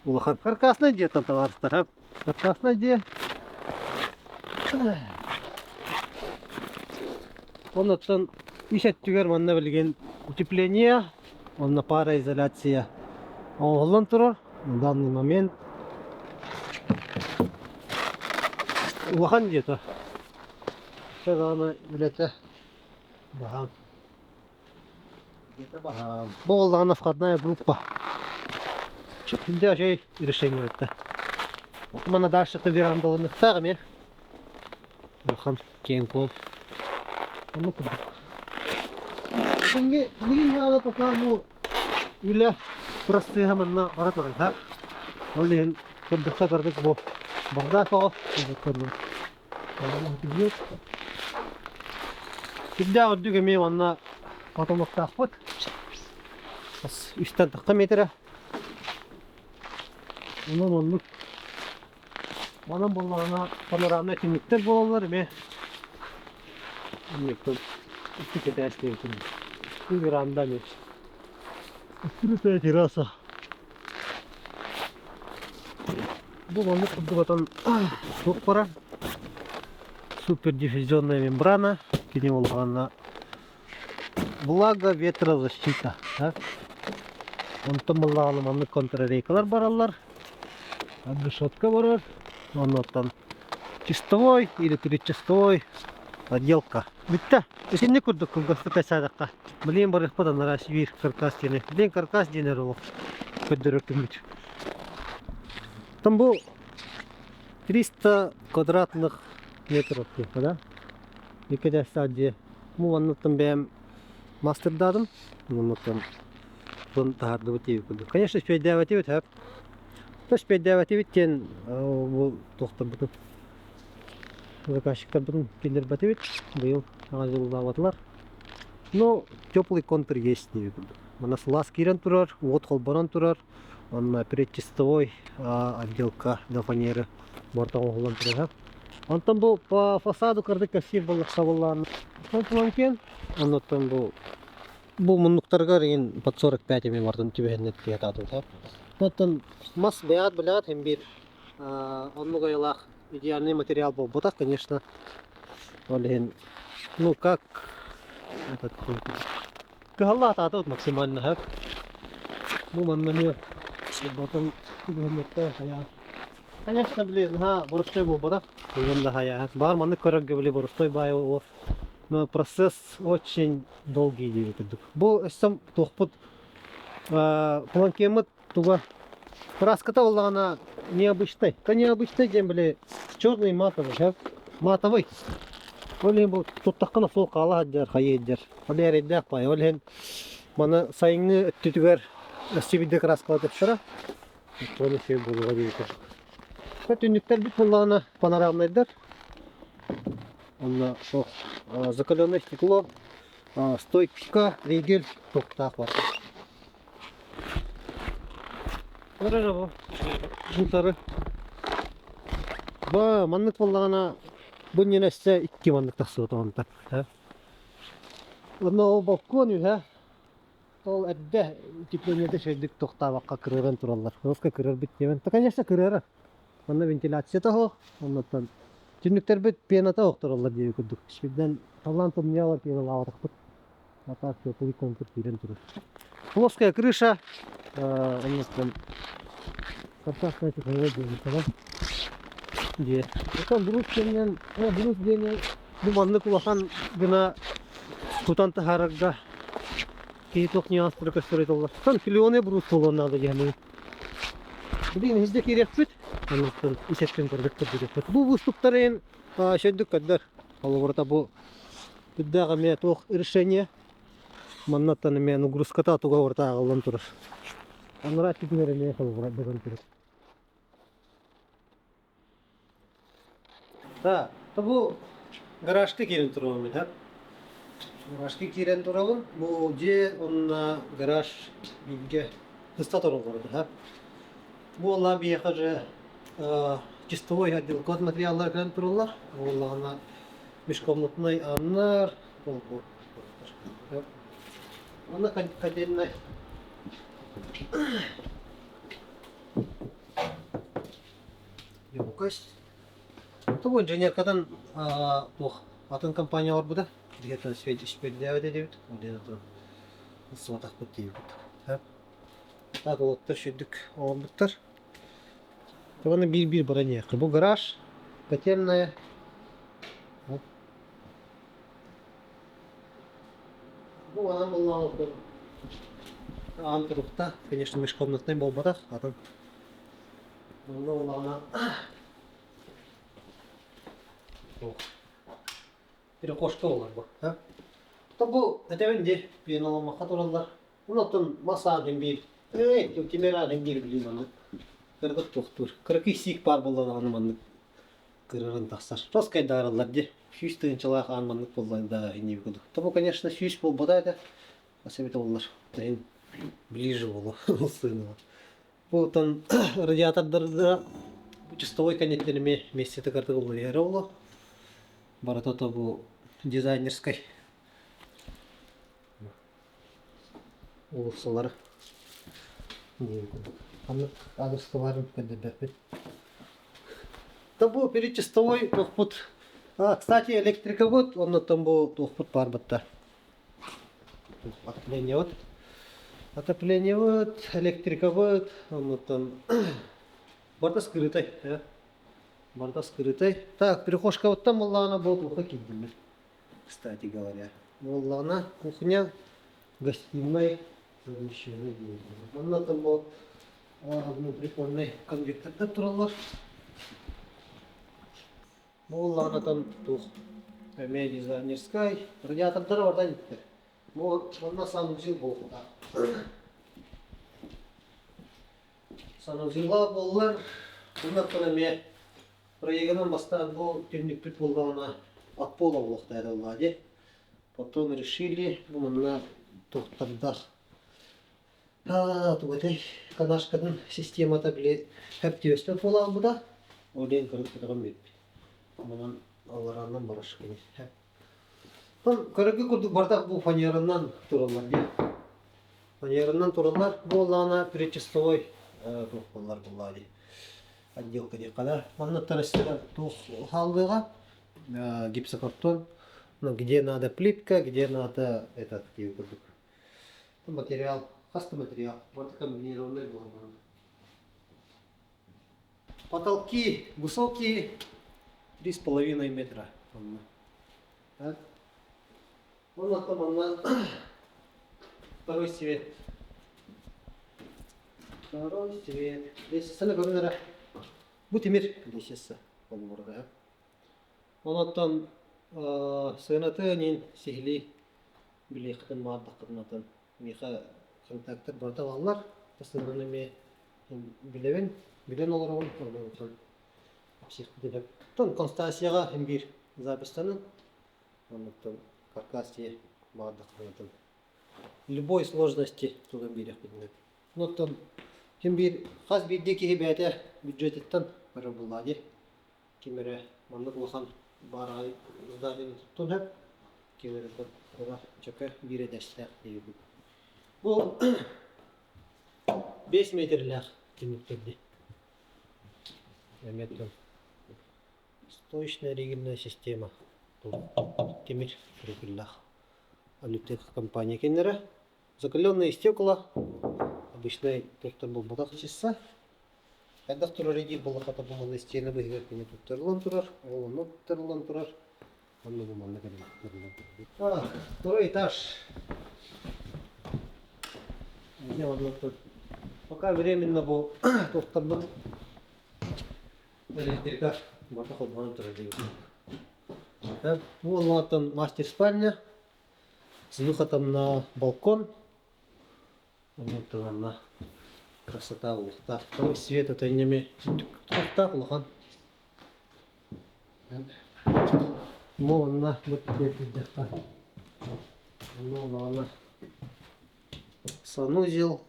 улахан. Каркасная дьиэ табаарыстар. Каркасная дьиэ. Оннуттан үс өттүгэр манна билигин утепление, онно пароизоляция оҥоһуллан турар. На данный момент улахан дьиэ Өссө даҕаны үлэтэ баһаам. Үлэтэ баһаам. Бу буоллаҕына входная группа. Чөкүндэ үчүгэй решение этэ. Манна дальше верандаланыахтаах эмиэ. Улахан киэҥ куол. Оннук курдук. Билиҥҥи билигин хаала пока бу үлэ процеһа манна бара турар. Ол иһин көрдөххө кырдык бу бардак оҕо көрдүм. Сүрдээх үрдүк эмиэ манна потолоктаахпыт. Үстэн тахха метрэ. Онон оннук. Манан буоллаҕына панорамнай түннүктэр буолаллар эмиэ. Оннуктан. Икки этээс диэбитим. Бу веранда эмиэ. Открытая терраса. Бу маннык курдук отон туох бара супердиффузионная мембрана кини улаҕанна влага ветрозащита онтон буллаҕына маннык контррейкалар бараллар решетка барар оннуттан чистовой или тричистовой отделка бүттэ итинник курдук кылгастык кэпсээтэххэ билигин барыахпыт анараа биир каркас диэни билигин каркас диэн эрэ олох көрдөрөр күммүт Там бу 300 квадратных метров диэххэ да икки этээстээх дьиэ бу манныттан бэйэм мастердаатым оннуттан таһаардыбыт диэбит курдук конечно үспүйдээбэтибит сөп үспүйдээбэтибит диэн бу туохтарбытын заказчиктарбытын киллэрбэтибит быйыл саҥа дьыллаабатылар но теплый контур есть диэбит курдук манна сылаас киирэн турар уот холбонон турар Онно предчистовой отделка для фанеры борта оҥоһуллан турар. Онтон бу по фасаду кырдык кэпсиир буоллахха буоллаҕына киэн. Оннуттан бу бу муннуктарыгар игин под 45 эми бардын түбэһиннэр тиэтаатыбыт. Оттон мас бэйэҕит билэҕит һин биир оннук айылаах идеальный материал буолбатах, конечно. Ол иһин ну как этот Кыһаллаатаатыбыт максимально сөп. Бу манна эмиэ батон түгэһиннэртэ хайаан. Конечно, били наһаа боростой буолбатах. Уон да хайаан. Баар маннык көрөргө били боростой баай буолуо. Но процесс очень долгий диэбит курдук. Бу өссө туохпут планкеммыт туга краската буоллаҕына необычный. Да необычный диэн били черный матовый, сөп. Матовый. Ол иһин бу туттаххына суол хаала сылдьар, хайыы сылдьар. Ол эрэйдээх баай. Ол иһин маны сайыҥҥы өттүтүгэр өссө биирдэ краскалатыахтара. Оны үчүгэй буолуоҕа диэбитэ. Түннүктэрбит буоллаҕына панорамнайдар. Онно закаленное стекло, стойка, ригель туохтаах бар. Көрөр бу бутары. Ба маннык буоллаҕына бу иннинэ өссө икки маннык тахсыбыт онтон. Онно ол балкон үһэ ол эрдэ утеплениеда үчүгэйдик тохтообокко кырыаран тураллар. Кырыска кырыарбыт диэбин. Да, конечно, кырыара. Манна вентиляцията суох. Оннуттан түннүктэрбит пената суох тураллар диэби курдук. Сирдэн талаан тымныйалар пеналаабатахпыт. А так теплый контур киирэн турар. Плоская крыша. Оннуттан каркасная технология диэн дьиэ. Оттон брус диэнинэн, брус диэни бу маннык улахан гына тутан таһаарарга киһи туох нюанстары көстөр этоллар. Оттон филионный брус буолуон наада диэн. Билигин иһирдьэ киириэхпит. Оннуттан ис өттүн көрбөт көрдөрүөхпүт. Бу выступтарын шөйдүк көрдөр. Холобурата бу Үрдээх эмиэ туох решение маннаттан эмиэ нагрузката туга барыта ааҕыллан турар. Анараа өттүгэр эмиэ холобура быган турар. Да, бу гаражка киирэн турабын мин, Гаражка киирэн турабын. Бу дьиэ уонна гараж бииргэ сыста тураллар, да. Бу олаа биһиэхэ же чистовой отделка материаллар кэлэн тураллар. Буоллаҕына межкомнатнай ааннар, ол-бу. Уонна котельнай. Емкость. Бу инженеркадан туох атын компания оҥорбута. Где-то испэддээбит этибит. Где-то ылсыбатахпыт диэбит. Так уолаттар сүрдүк оҥорбуттар. Уонна биир-биир баран иһиэххэ. Бу гараж, котельная. Бу аан буоллаҕа аан турукта, конечно, межкомнатнай буолбатах, атын онно буоллаҕына Перекошка буолар бу. Бу этэбин дии, пеналоммакка тураллар. Онтон мас аатын биир, эй, тимир аатын биир билим аны. Кыргыт туохтуур. Кыракый сиик баар буоллаҕына маннык кырыран тахсар. Тоскайдаараллар дии. 100 тыһыынчалаах аан маннык буолла да иннибит курдук. Тобу, конечно, 100 буолбата этэ. Ас эбитэ буоллар. Иһин ближе буолуо сыанаҕа. Бу оттон радиатордарга чистовой кэнниттэн эмиэ миэстэтэ кырдык уларыйара буолуо. Барыта то бу дизайнерскай. уулуссалара диэн курдук. Ханнык аадырыска баарын көрдөрбөппүн. Да бу перечистовой туохпут. А, кстати, электрикабыт, оннуттан бу туохпут баар бытта. Отоплениебыт. Отоплениебыт, электрикабыт, оннуттан барда скрытай. Барда скрытай. Так, прихожкабыттан буоллаҕына бу туохха киирдиммит, кстати говоря. Буоллаҕына кухня, гостиной совмещенный. Онно там бу прикольный конвектордар тураллар. Буоллаҕына там туох эмиэ дизайнерскай радиатордара барда иттер. Бу манна санузел буолуохтаах. Санузеллаах буоллар, оннуттан эмиэ проегынан бастаан бу түннүкпүт буоллаҕына от пола буолуохтаах буоллаҕа дии. Потом решили бу манна туохтардаах тугу этэй канашкатын системата били хэптиөстөн буолаалбыта. Ол диэн көрүк көтөҕөн бүппүт. Онон алларааннан барашка Көрөргө курдук бардак бу фанеранан тураллар дии. Фанеранан тураллар буоллаҕына предчистовой туох буоллар буоллаҕа дии. Отделка диэххэ да. Манныттан өссө туох хааллыаҕа гипсокартон. Ну, где надо плитка, где надо этот диэн курдук. Материал, хас да материал. Барыта комбинированный буолар. Потолки высокие, 3,5 метра. Так. Онно манна второй свет. Второй свет. Лестницаны көрүнэрэ. Бу тимир лестница болуурда. Онон сыанаты нин сиһилии билиэххитин баҕардаххытына миэхэ контактар барыта бааллар. Сыананы эмиэ билэбин, билэн олоробун, онон психотелек. Констасияҕа син биир запистанын, оннуттан каркас дии баҕардаххытына любой сложности тутан биэриэхпитин. Онуттан син биир хас биирдии киһи бэйэтэ бюджетиттан барар буоллаҕа дии. Ким эрэ маннык улахан баараҕай зданиены туттун сөп, ким эрэ кыра чөкө биир эдэстээх диэбит. Бу 5 метрлээх түннүктэрди. Эмиэ стоечная ригельная система тимир ригеллээх Алютек компания кинилэрэ. Закаленные стекла обычнай туохтан буолбатах чисса. Хайдах турар диир буоллахха бу манна истиэнэ быыһыгар кини туттарыллан турар, ол онно туттарыллан турар, онно бу манна кэлин туттарыллан турар. Второй этаж. Пока временно бу туохтарбыт электрика барыта холбонон турар диэбит. Бу олоҕуттан мастер спальня, с выходом на балкон. Онтон онно красота улуохтаах. Свет это неме туохтаах улахан. Бу онно бу тиэрдидэххэ. Онно улаҕана санузел.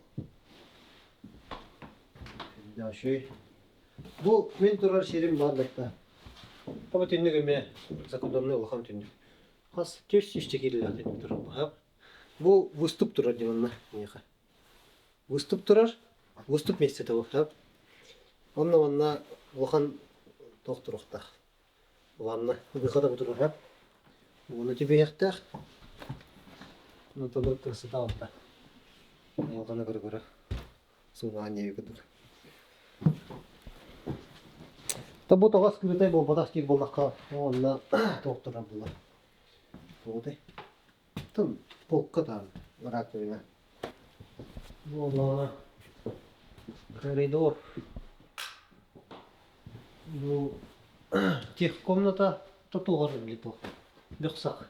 Дальше. Бу мин турар сирим баар да. Бу түннүк эмиэ закладной улахан түннүк. Хас 400 киилэлээх түннүк турар бу. Бу выступ турар дии манна миэхэ. Выступ турар, выступ миэстэтэ буолар. Онно манна улахан туох туруохтаах. Ванна выхода турар. Уону түбэһиэхтээх. Ну тогда красота вот Айылҕаны көрө-көрө суунаан диэби курдук. Та бу тоҕо скрытай буолбатах диир буоллахха, онно туох турар буолар. Тугутай? Тым полка там раковина. Буоллаҕына коридор. Бу техкомната тотугар лито. Бөхсах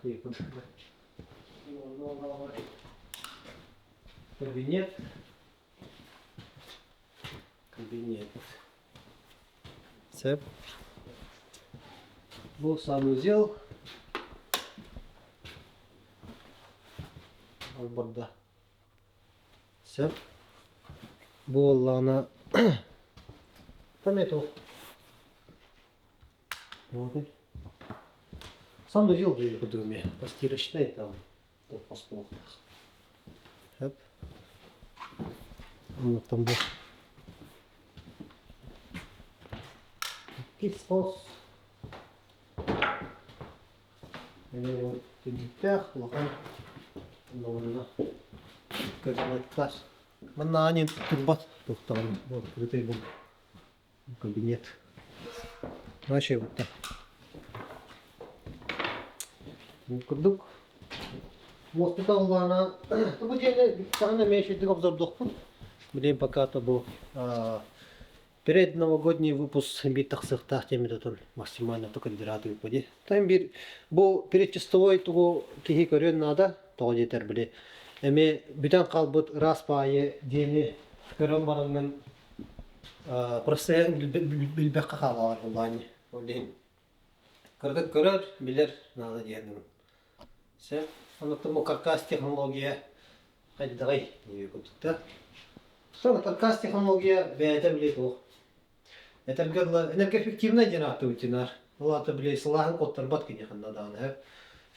Кабинет. Кабинет. Сөп. Бу санузел. Албарда. Сөп. Бу буоллаҕына там это вот. Санузел диэн курдук эмиэ постирочнай там постуохтаах. Сөп. Оннуктан бу иккис хос эмиэ түннүктээх улахан онно кабинеттар. Манна аанньан турбат туохтаҕын открытый был кабинет. Вообще вот так. Курдук муостата улаана бу дьиэни саҕана эмиэ үчүгдүк обзордуохпун. Билигин пока-то бу предновогодний выпуск биир тахсыахтаах диэммит отон максимально кандидат ыыппа дии. Тайм биир бу предчистовой тугу киһи көрүөн наада, тоҕо диэтэр били эмиэ бүтэн хаалбыт ыраас баайы диэни көрөн бараҥҥын процеһын билбэххэ хаалалар буллаани. Ол иһин кырдык көрөр, билэр наада диэн. Сөп. Онуттан бу каркас технология хайдаҕый диэби курдук да. Каркас технология бэйэтэ били туох Этэргэ дылы, энергоэффективнай диэн ааттыыбыт динар. Ол аата били сылааһын куоттарбат кини ханна даҕаны.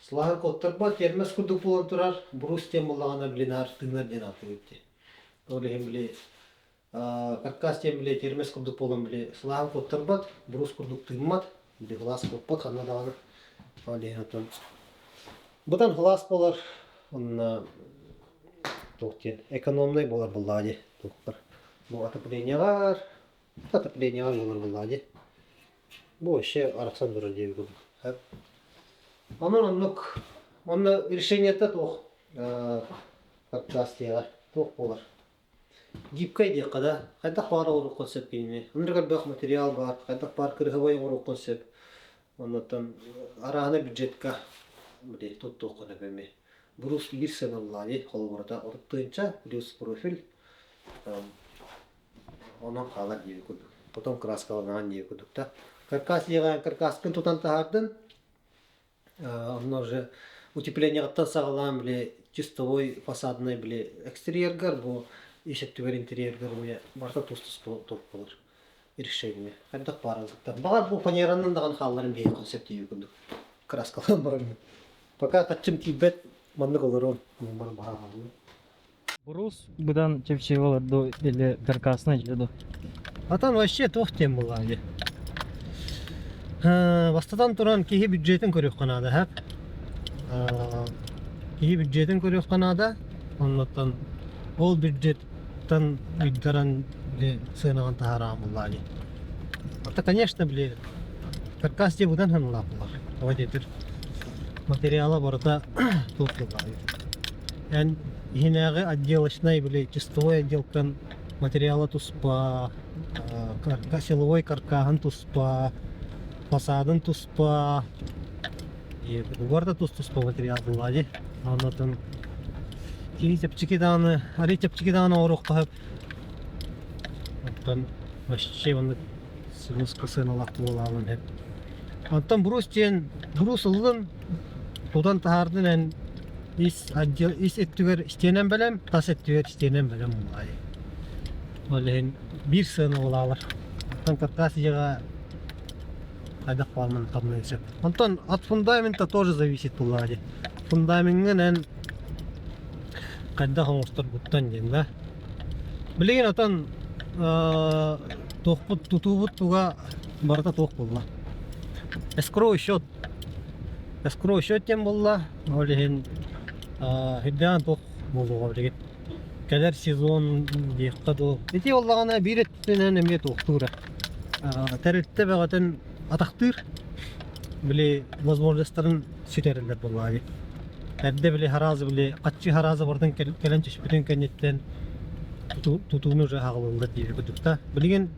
Сылааһын куоттарбат, тиэрмэс курдук буолан турар, брус диэн буоллаҕына били наар тыынар диэн ааттыыбыт дии. Ол иһин били каркас диэн били тиэрмэс курдук буолан били сылааһын куоттарбат, брус курдук тыыммат, били сылаас куоппат ханна даҕаны. Ол иһин оттон быдан сылаас буолар, онно туох диэн экономнай буолар буоллаҕа дии туохтар. Бу отоплениеҕар, отоплениеҕар буолар буоллаҕа дии. Бу вообще арахсан турар диэби курдук. Онон оннук онно решениета туох каркас диэҕэ туох буолар. Гибкай диэххэ да, хайдах баар оҥоруоххун сөп кинини. Оннук элбэх материал баар, хайдах баар кырыһабай оҥоруоххун сөп. Оннуттан арааһына бюджетка били туттуоххун сөп эмиэ. Брус биир сыаналаах дии, холобурата 30 тыһыынча плюс профиль онон хаалар диэби курдук. Потом краскаланаҕын диэби курдук да. Каркас диэҕэ каркаскын тутан таһаардын, онно уже утеплениеҕыттан саҕалаан били чистовой фасаднай били экстерьергар бу ис өттүгэр интерьергар уйа барыта тус-туспа туох буолар решение. Хайдах баарылыктар. Баҕар бу фанеранан даҕаны хаалларын биһиэхэ сөп диэби курдук. Краскалаан баран. Пока хаччым тиийбэт маннык олоруом. Муммар баҕа Брус быдан чэпчэки олорду или каркасный дьиэ дуо? Атан вообще туох диэн буоллаҕа дии. Бастатан туран киһи бюджетин көрүөххэ наада һэп. Киһи бюджетин көрүөххэ наада. Оннуттан ол бюджеттан ыйдаран били сыанаҕын таһаараҕын буоллаҕа дии. Это, конечно, били каркас дии быдан сыаналаах буолар. Тоҕо диэтэр материала барыта туох буоллаҕа дии. Эн иһинээҕи отделочнай били чистовой отделкан материала туспа, силовой каркаһын туспа, фасадын туспа, барыта тус-туспа материал буолла дии. Оннотон киһи чэпчэки даҕаны, арый чэпчэки даҕаны оҥоруохха сөп. Оттон вообще оннук сыныска сыаналаах буолаалын сөп. Оттон брус диэн брус ыллын, тутан таһаардын эн ис отдел ис өттүгэр истиэнэн бэлэм, тас өттүгэр истиэнэн бэлэм буолаай. Ол иһин биир сыана буолаалар. Оттон каркас дьиэҕэ хайдах баалынан хамныан сөп. Онтон от фундамента тоже зависит буоллаҕа дии. Фундамеҥҥын эн хайдах оҥосторгуттан диэн да. Билигин отон туохпут тутуубут туга барыта туох буолла. Эскроу счет. Эскроу счет диэн буолла. Ол иһин үрдээн туох буолуоҕа билигин. Кэлэр сезон диэххэ дуу. Ити буоллаҕына биир өттүнэн эмиэ туохтуура. Тэрилтэ бөҕөтүн атахтыыр. Били возможностарын сүтэрэллэр буоллаҕа дии. Эрдэ били хараазы били хаччы хараазы барытын кэлэн түспүтүн кэнниттэн тутууну уже аҕалыллар диир курдук да. Билигин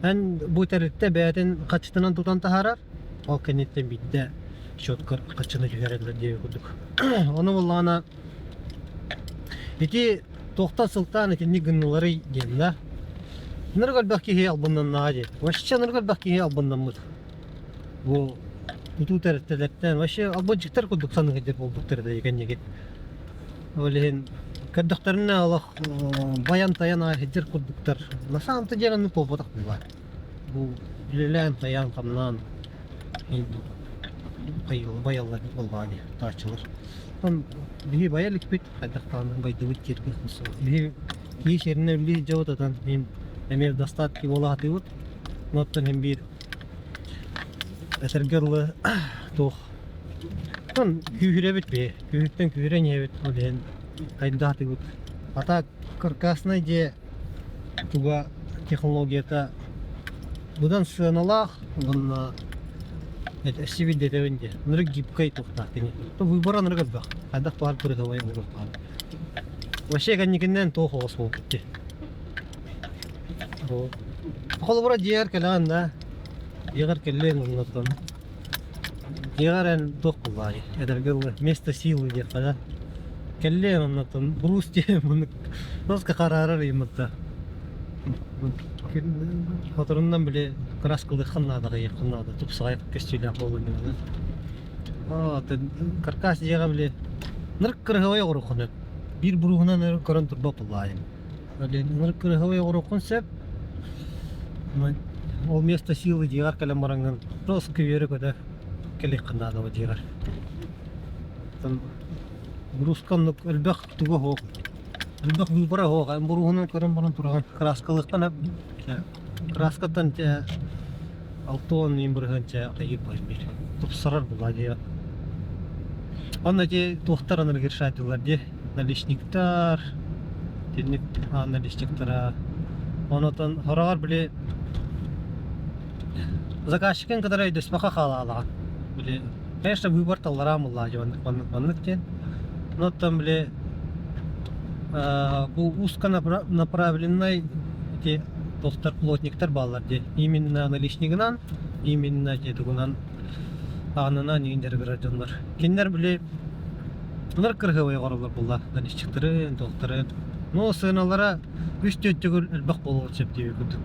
эн бу тэрилтэ бэйэтин хаччытынан тутан таһаарар, ол кэнниттэн биирдэ счеткар хаччыны түһэрэллэр диир курдук. Ону буоллаҕына ити туохтан сылтаан итинник гынныларый диэн да. Ынырык элбэх киһи албыннаннаҕа дии. Вообще ынырык элбэх киһи албыннаммыт. Бу тутуу тэрилтэлэртэн вообще албынчыктар курдук саныыр буолбуттар да кэнники. Ол иһин көрдөхтөрүнэ олох байан-тайан сылдьар курдуктар. На самом-то деле оннук буолбатах быһыылаах. Бу үлэлээн-тайаан, хамнаан байаллар буоллаҕа дии тааччылар. Оттон биһи байа иликпит, хайдах даҕаны байдыбыт дииргэ. Биһи Киһи сиринэ үллүү дьабыт отон мин эмиэ достатки буола сатыыбыт. Оттон иһин биир этэргэ дылы туох Оттон күүһүрэбит бии. Күүһүттэн күүһүрэн иһэбит ол иһин хайдах сатыыбыт. А так каркасный дьиэ туга технологията быдан сыаналаах уонна эсибит дэтэбин диэ. Ынырык гибкай туохтаах кини. Выбора ынырык элбэх. Хайдах баар кырыһабай оҥоруохтаах. Вообще кэнникинэн туох оҕус буолбут дии. Холобура дьиэгэр кэлэҕин да, дьиэҕэр кэллиэҥ оннуттан. Дьиэҕэр эн туох буоллаҕай, эдэргэ дылы место силы диэххэ да. Кэллиэҥ оннуттан брус диэн муннук носка хараарар ыйыммытта. Хоторунан били краскалыаххын наада, хайыаххын наада, тупсаҕай көстүүлээх буолуон иннинэ. Каркас дьиэҕэ били нырк кырыһабай оҕуруоххун сөп. Биир буруһунан өр көрөн турбат буоллаайым. Нырк кырыһабай оҕуруоххун сөп. Ол место силы дьиэҕэр кэлэн бараҥҥын жестко үөрэ-көтө кэлиэххин наада дьиэҕэр. Буруска оннук элбэх туга суох. Элбэх выбора суох. Эн буруһунан көрөн баран тураҕын. Краскалыахтан Краскаттан дьэ 60 бырыһыан чэ хайыыр биир тупсарар буолла дии. Онно ити туохтар аны решателлар дии наличниктар итинник наличниктара онотон хороҕор били заказчикын кытары өйдөспөккө хаалаалаҕын били конечно выбор таллараан буоллаа дии маннык маннык маннык диэн оттон били бу узконаправленнай ити туохтар плотниктар бааллар дии именно наличнигынан именно ити тугунан аанынан иин дьарыгырар дьоннор кинилэр били ынырык кырыһыабай оҥороллор буолла наличниктарын туохтарын но сыаналара үс түөрт төгүл элбэх буолуон сөп диэбит курдук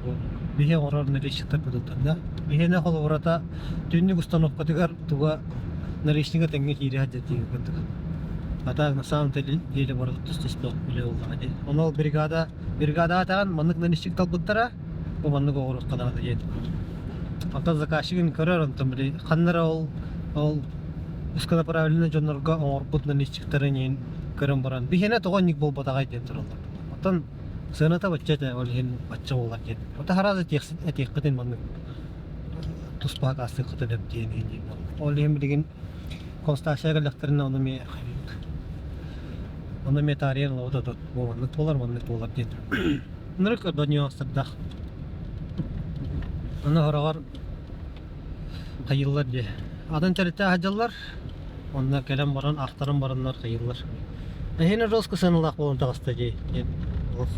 биһи оҥорор наличниктар курдуктар да биһиэнэ холобурата түннүк установкатыгар туга наличнига тэҥҥэ киирэ сылдьар диэбит курдук. А так на самом деле барыта тус-туспа үлэ буоллаҕа дии. Ону ол бригада бригадаҕа этэҕин маннык наличник талбыттара, бу маннык оҕуруохха наада диэн. Онтон заказчигын көрөр, онтон били ханна эрэ ол ол узконаправленный дьоннорго оҥорбут наличниктарын иһин көрөн баран биһиэнэ тоҕо инник буолбатаҕай диэн тураллар. Оттон сыаната бачча этэ, ол иһин бачча буолар диэн. Ота сразу этиэххитин маннык туспа акаастыаххытын сөп диэн иһин Ол иһин билигин Констация кэллэхтэринэ ону эмиэ ону эмиэ таарыйан ылабыт отут бу маннык буолар маннык буолар диэн ынырык нюанстардаах Аны хороҕор хайыыллар дии атын тэрилтэ сылдьаллар онно кэлэн баран ахтаран бараннар хайыыллар эһиэнэ жестко сыаналаах буолан таҕыста дии диэн олох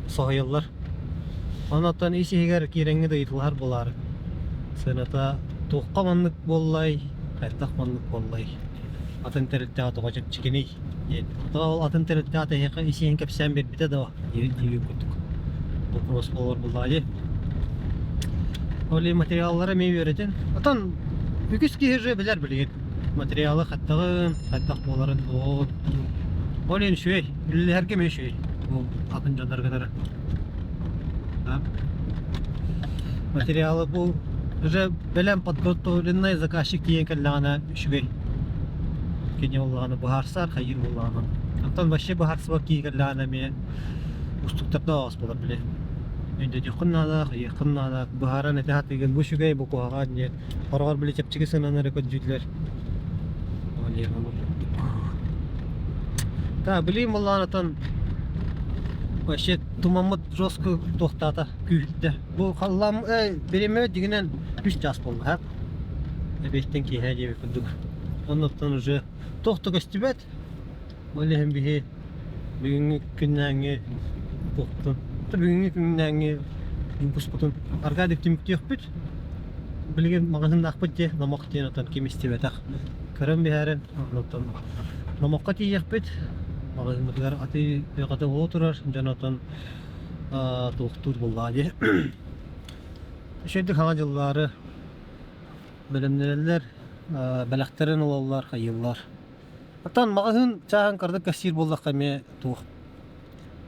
соһуйаллар Онон ис-иһигэр киирэҥҥит ыйыталаһар буолаары. Сыаната туохха маннык буоллай, хайдах маннык буоллай, атын тэрилтэҕэ тоҕо чэпчэкиний диэн. Ол атын тэрилтэҕэ эһиэхэ ис-иһин кэпсээн биэрбитэ да диир курдук вопрос буолар буоллаҕа дии. Ол иһин материаллары эмиэ үөрэтин. Оттон үгүс киһи уже билэр билигин материалы хайдаҕын, хайдах буоларын, ол иһин үчүгэй, үлэлэһэргэ эмиэ үчүгэй. Бу атын дьоннорго кытары. Материалы бу уже бэлэм подготовленный заказчик тиийэн кэллэҕинэ үчүгэй. Кини буоллаҕына быһаарсар, хайыыр буоллаҕына. Оттон вообще быһаарсыбат киһи кэллэҕинэ эмиэ устуктардаах оҕус буолар били. Өйдөтүөххүн наада, хайыаххын наада, быһааран этэ сатыыгын бу үчүгэй, бу куһаҕан диэн. Хороҕор били чэпчэки сыананы эрэ көрдүүллэр. Так, билигин буоллаҕына вообще тумаммыт жестко туохтаата күүһүрдэ. Бу халлаан бириэмэбит дьиҥинэн үс чаас буолла һа. Эбиэттэн киэһэ диэбит курдук. Оннуттан уже туох да көстүбэт. Ол иһин биһи бүгүҥҥү күннээҥҥи туохпутун, бүгүҥҥү күннээҥҥи выпускпутун Аркадий түмүктүөхпүт. Билигин маҕаһыыннаахпыт дии, номох диэн оттон ким истибэтэх. Көрөн биһээрин, оннуттан номоххо тиийиэхпит. Маҕаһыыммытыгар атыы бөҕөтө буола турар, дьон оттон туохтуур буоллаҕа дии. Үчүгэйдик хаҥа дьыллаары бэлэмнэнэллэр, бэлэхтэрин ылаллар, хайыыллар. Оттон маҕаһыын чааһын кырдык кэпсиир буоллахха эмиэ туох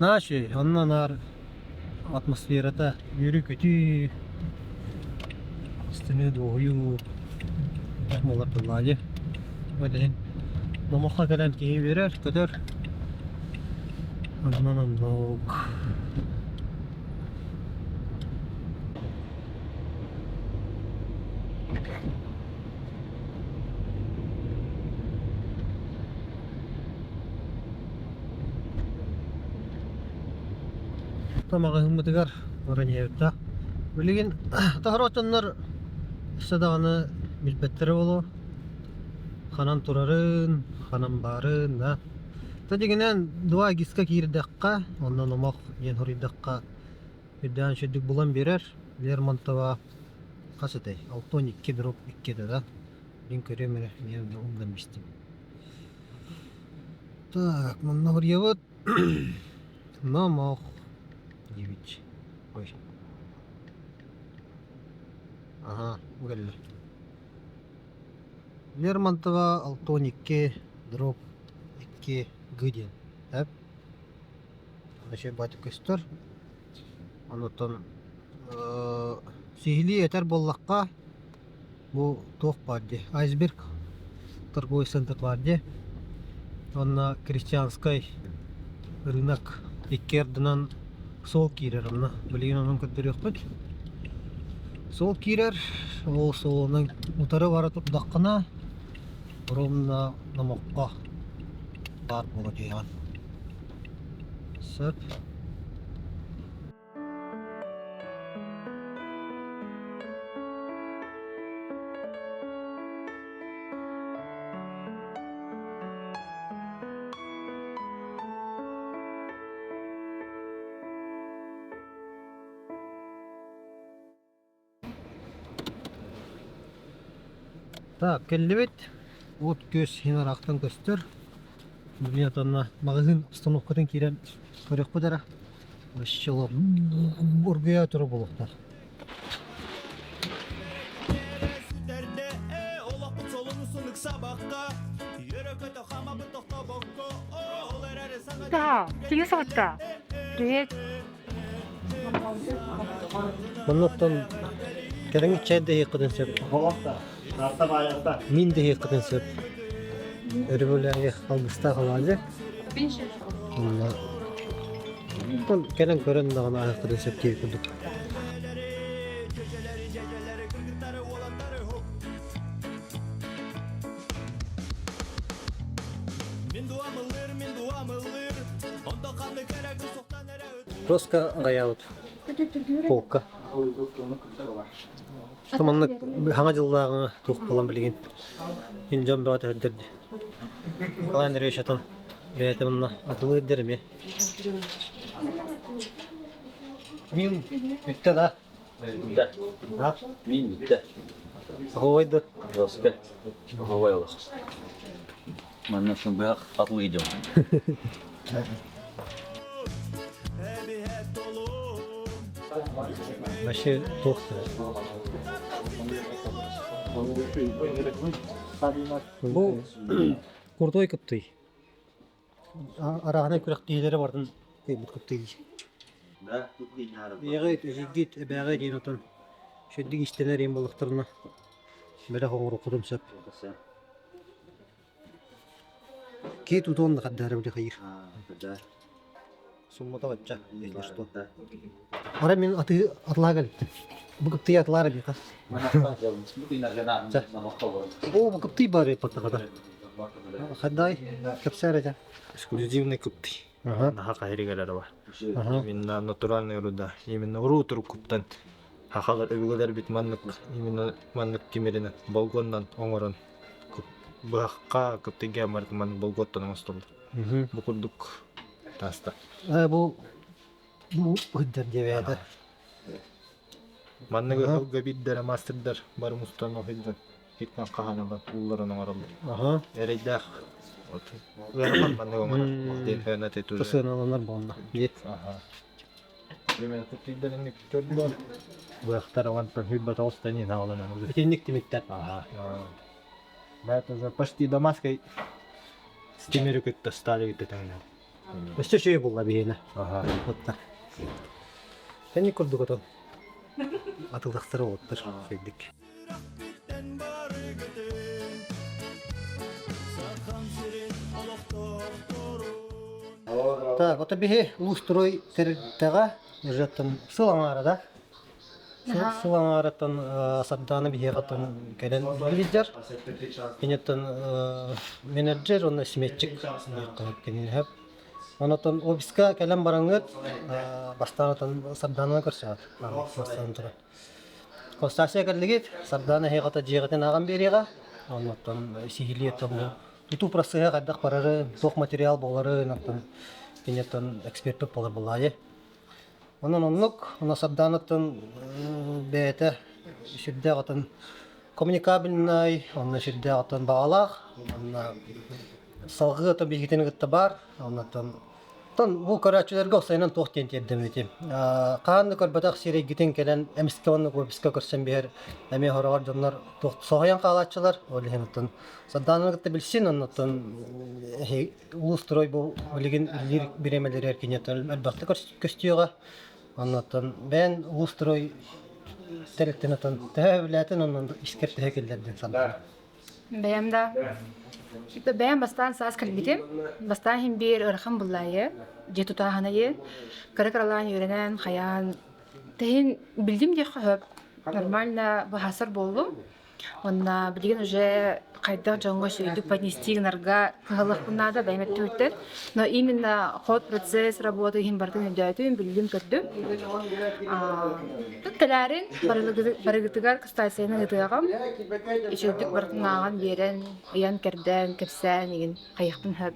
наһаа үчүгэй, онно наар атмосферата үөрүү-көтүү, астыныы, дуоһуйуу буолар буоллаҕа дии. Ол иһин номоххо кэлэн киһи үөрэр, көтөр. Онон оннук. Маҕаһыыммытыгар баран иһэбит да. Билигин таһар отоннор өссө даҕаны билбэттэрэ буолуо. Ханан турарын, ханан баарын да. Та дьиҥинэн два гиска киирдэххэ, онно номох диэн хоруйдахха үрдээн үчүгдүк булан биэрэр. Лермонтова хас этэй? 62 дробь 2 этэ да. Мин көрүөм эрэ, ийэм умнан бистим. Так, манна хоруйабыт. Номох диэбит. Ой. Аха, бу кэллэ. Лермонтова 62 дробь 2 г диэн. Эп. Вообще баатык көстөр. Онуттан сиһилии этэр буоллахха, бу туох баар дии, Айсберг торговый центр баар дии. Уонна Крестьянскай рынок икки ардынан суол киирэр онно. Билигин онон көрдөрүөхпүт. Суол киирэр, ол суолунан утары бара турдаххына, ровно номоххо баар буола түһэҕин. Сөп. Так, кэллибит. От күөс иһин ыраахтан көстөр. Билигин отонно маҕаһыын обстановкатын киирэн көрүөхпүт эрэ. Вообще оргуйа турар буолуохтаах. Да, кини саҕатта. Привет. Оннуттан кэлиҥҥи чай да иһиэххитин сөп. Мин да иһиэххитин сөп. Өрөбүлээҕи алгыстаах алаадьы. Онно кэлэн көрөн даҕаны аһыаххытын сөп диир курдук. Роска аҕайаабыт полка. Маннык хаҥа дьыллааҕы туох буолан билигин ин дьон бөҕө төһөрдөрдө. Николай Андреевич атын бэйэтэ манна атылыыр эмиэ. Мин бүттэ да? Бүттэ. Мин бүттэ. Оһуобай да? Велосипед. Оһуобай олох. Манна быһах атылыы дьон. Вообще туох Бу курдой кыптый. Арааһынай күрэхтэһиилэри бардын кыайбыт кыптый. Эҕит, эһигит, эбээҕэ диэн отон шүддүк истэнэр иэн буоллахтарына бэлэх оҥоруоххутун сөп. Киит утуон да хаддаара били хайыр. Суммата бачча, если что. Ара мин аты атлаа кэлиттим. Бу кыптый атлаар эбиэхэ. О, бу кыптый бар эппаттахата. Хаддай, кэпсээр этэ. Эксклюзивный кыптый. Наха каһиригэлэр бар. Именно натуральный руда. Именно уруу туруккуттан хахалар өбүгэлэрбит маннык именно маннык тимиринэн болгоннан оҥорон быһахха кыптыйга барыт маннык болготтон оҥостоллор. Бу курдук тааста. Бу бу ыддар диэбээтэ. Маннык ыһылга биирдэрэ мастердар бары мустан оһыйдан хитнан хаһаналар уулларан оҥороллор. Эрэйдээх ыарахан маннык оҥорор. Сыаналанар буолла. Быахтар онтон хүрбэ тоҕустан иһин аҕаланан Итинник тимиктэр. Да, это уже почти дамасской тимири кытта стали кытта тэҥнэр. Өссө үчүгэй буолла биһиэнэ. Аха. Отта. Тэнник курдук отон. Атылдахтара оттар үчүгэйдик. Так, ото биһи улуустуруй тэрилтэҕэ бюджеттан сыл аҥаара да сыл аҥаарыттан Сардаана биһиэхэттэн кэлэн билдьэр. Киниттэн менеджер уонна сметчик киниэхэ. Онотон офиска кэлэн бараҥҥыт бастаан отон Сардаананы көрсөҕүт. Бастаан туран. Костасия кэллигит, Сардаана эһиэхэ дьиэҕитин ааҕан биэриэҕэ. Оннуттан сиһилии оттон тутуу процеһа хайдах барарын, туох материал буоларын, оттон киниттэн эксперпит буолар буолаайы. Онон оннук, онно Сардаанаттан бэйэтэ сүрдээх отон коммуникабельнай, онно сүрдээх отон баҕалаах, онно салгыы отон биһигитин кытта баар, оннуттан Оттон бу көрөөччүлэргэ уопсайынан туох диэн тиэрдэммитий? Хаһан да көрбөтөх сирэйгитин кэлэн эмискэ уонна офиска көрсөн биһэр эмиэ хороҕор дьоннор туох соһуйан хаалааччылар. Ол иһин оттон Сардаананы кытта билсин, оннуттан улуус-строй бу билигин үлэлиир бириэмэлэригэр киниэхэ элбэхтик көстүөҕэ. Оннуттан бэйэн улуус-строй тэрилтэн отон төһө үлээтин оннун искэр төһө киллэрдин санаан. Бэйэм да бэйэм бастаан саас кэлбитим. Бастаан иһин биир ыарахан буллаайы, дьиэ тутааһынайы, кыра-кыралаан үөрэнэн, хайаан тэһин билдим диэххэ сөп. Нормально быһаарсар буоллум. Уонна билигин уже хайдах дьоҥҥо үчүгэйдик поднести гынарга кыһаллыахпын наада бэйэм өттүбүттэн. Но именно ход процесс работы иһин барытын өйдөөтүм, биллим, көрдүм. Кэлээрин барыгытыгар станцияны ыытыаҕым. Үчүгэйдик барытын ааҕан биэрэн, ыйан-кэрдэн, кэпсээн игин хайыахпын сөп.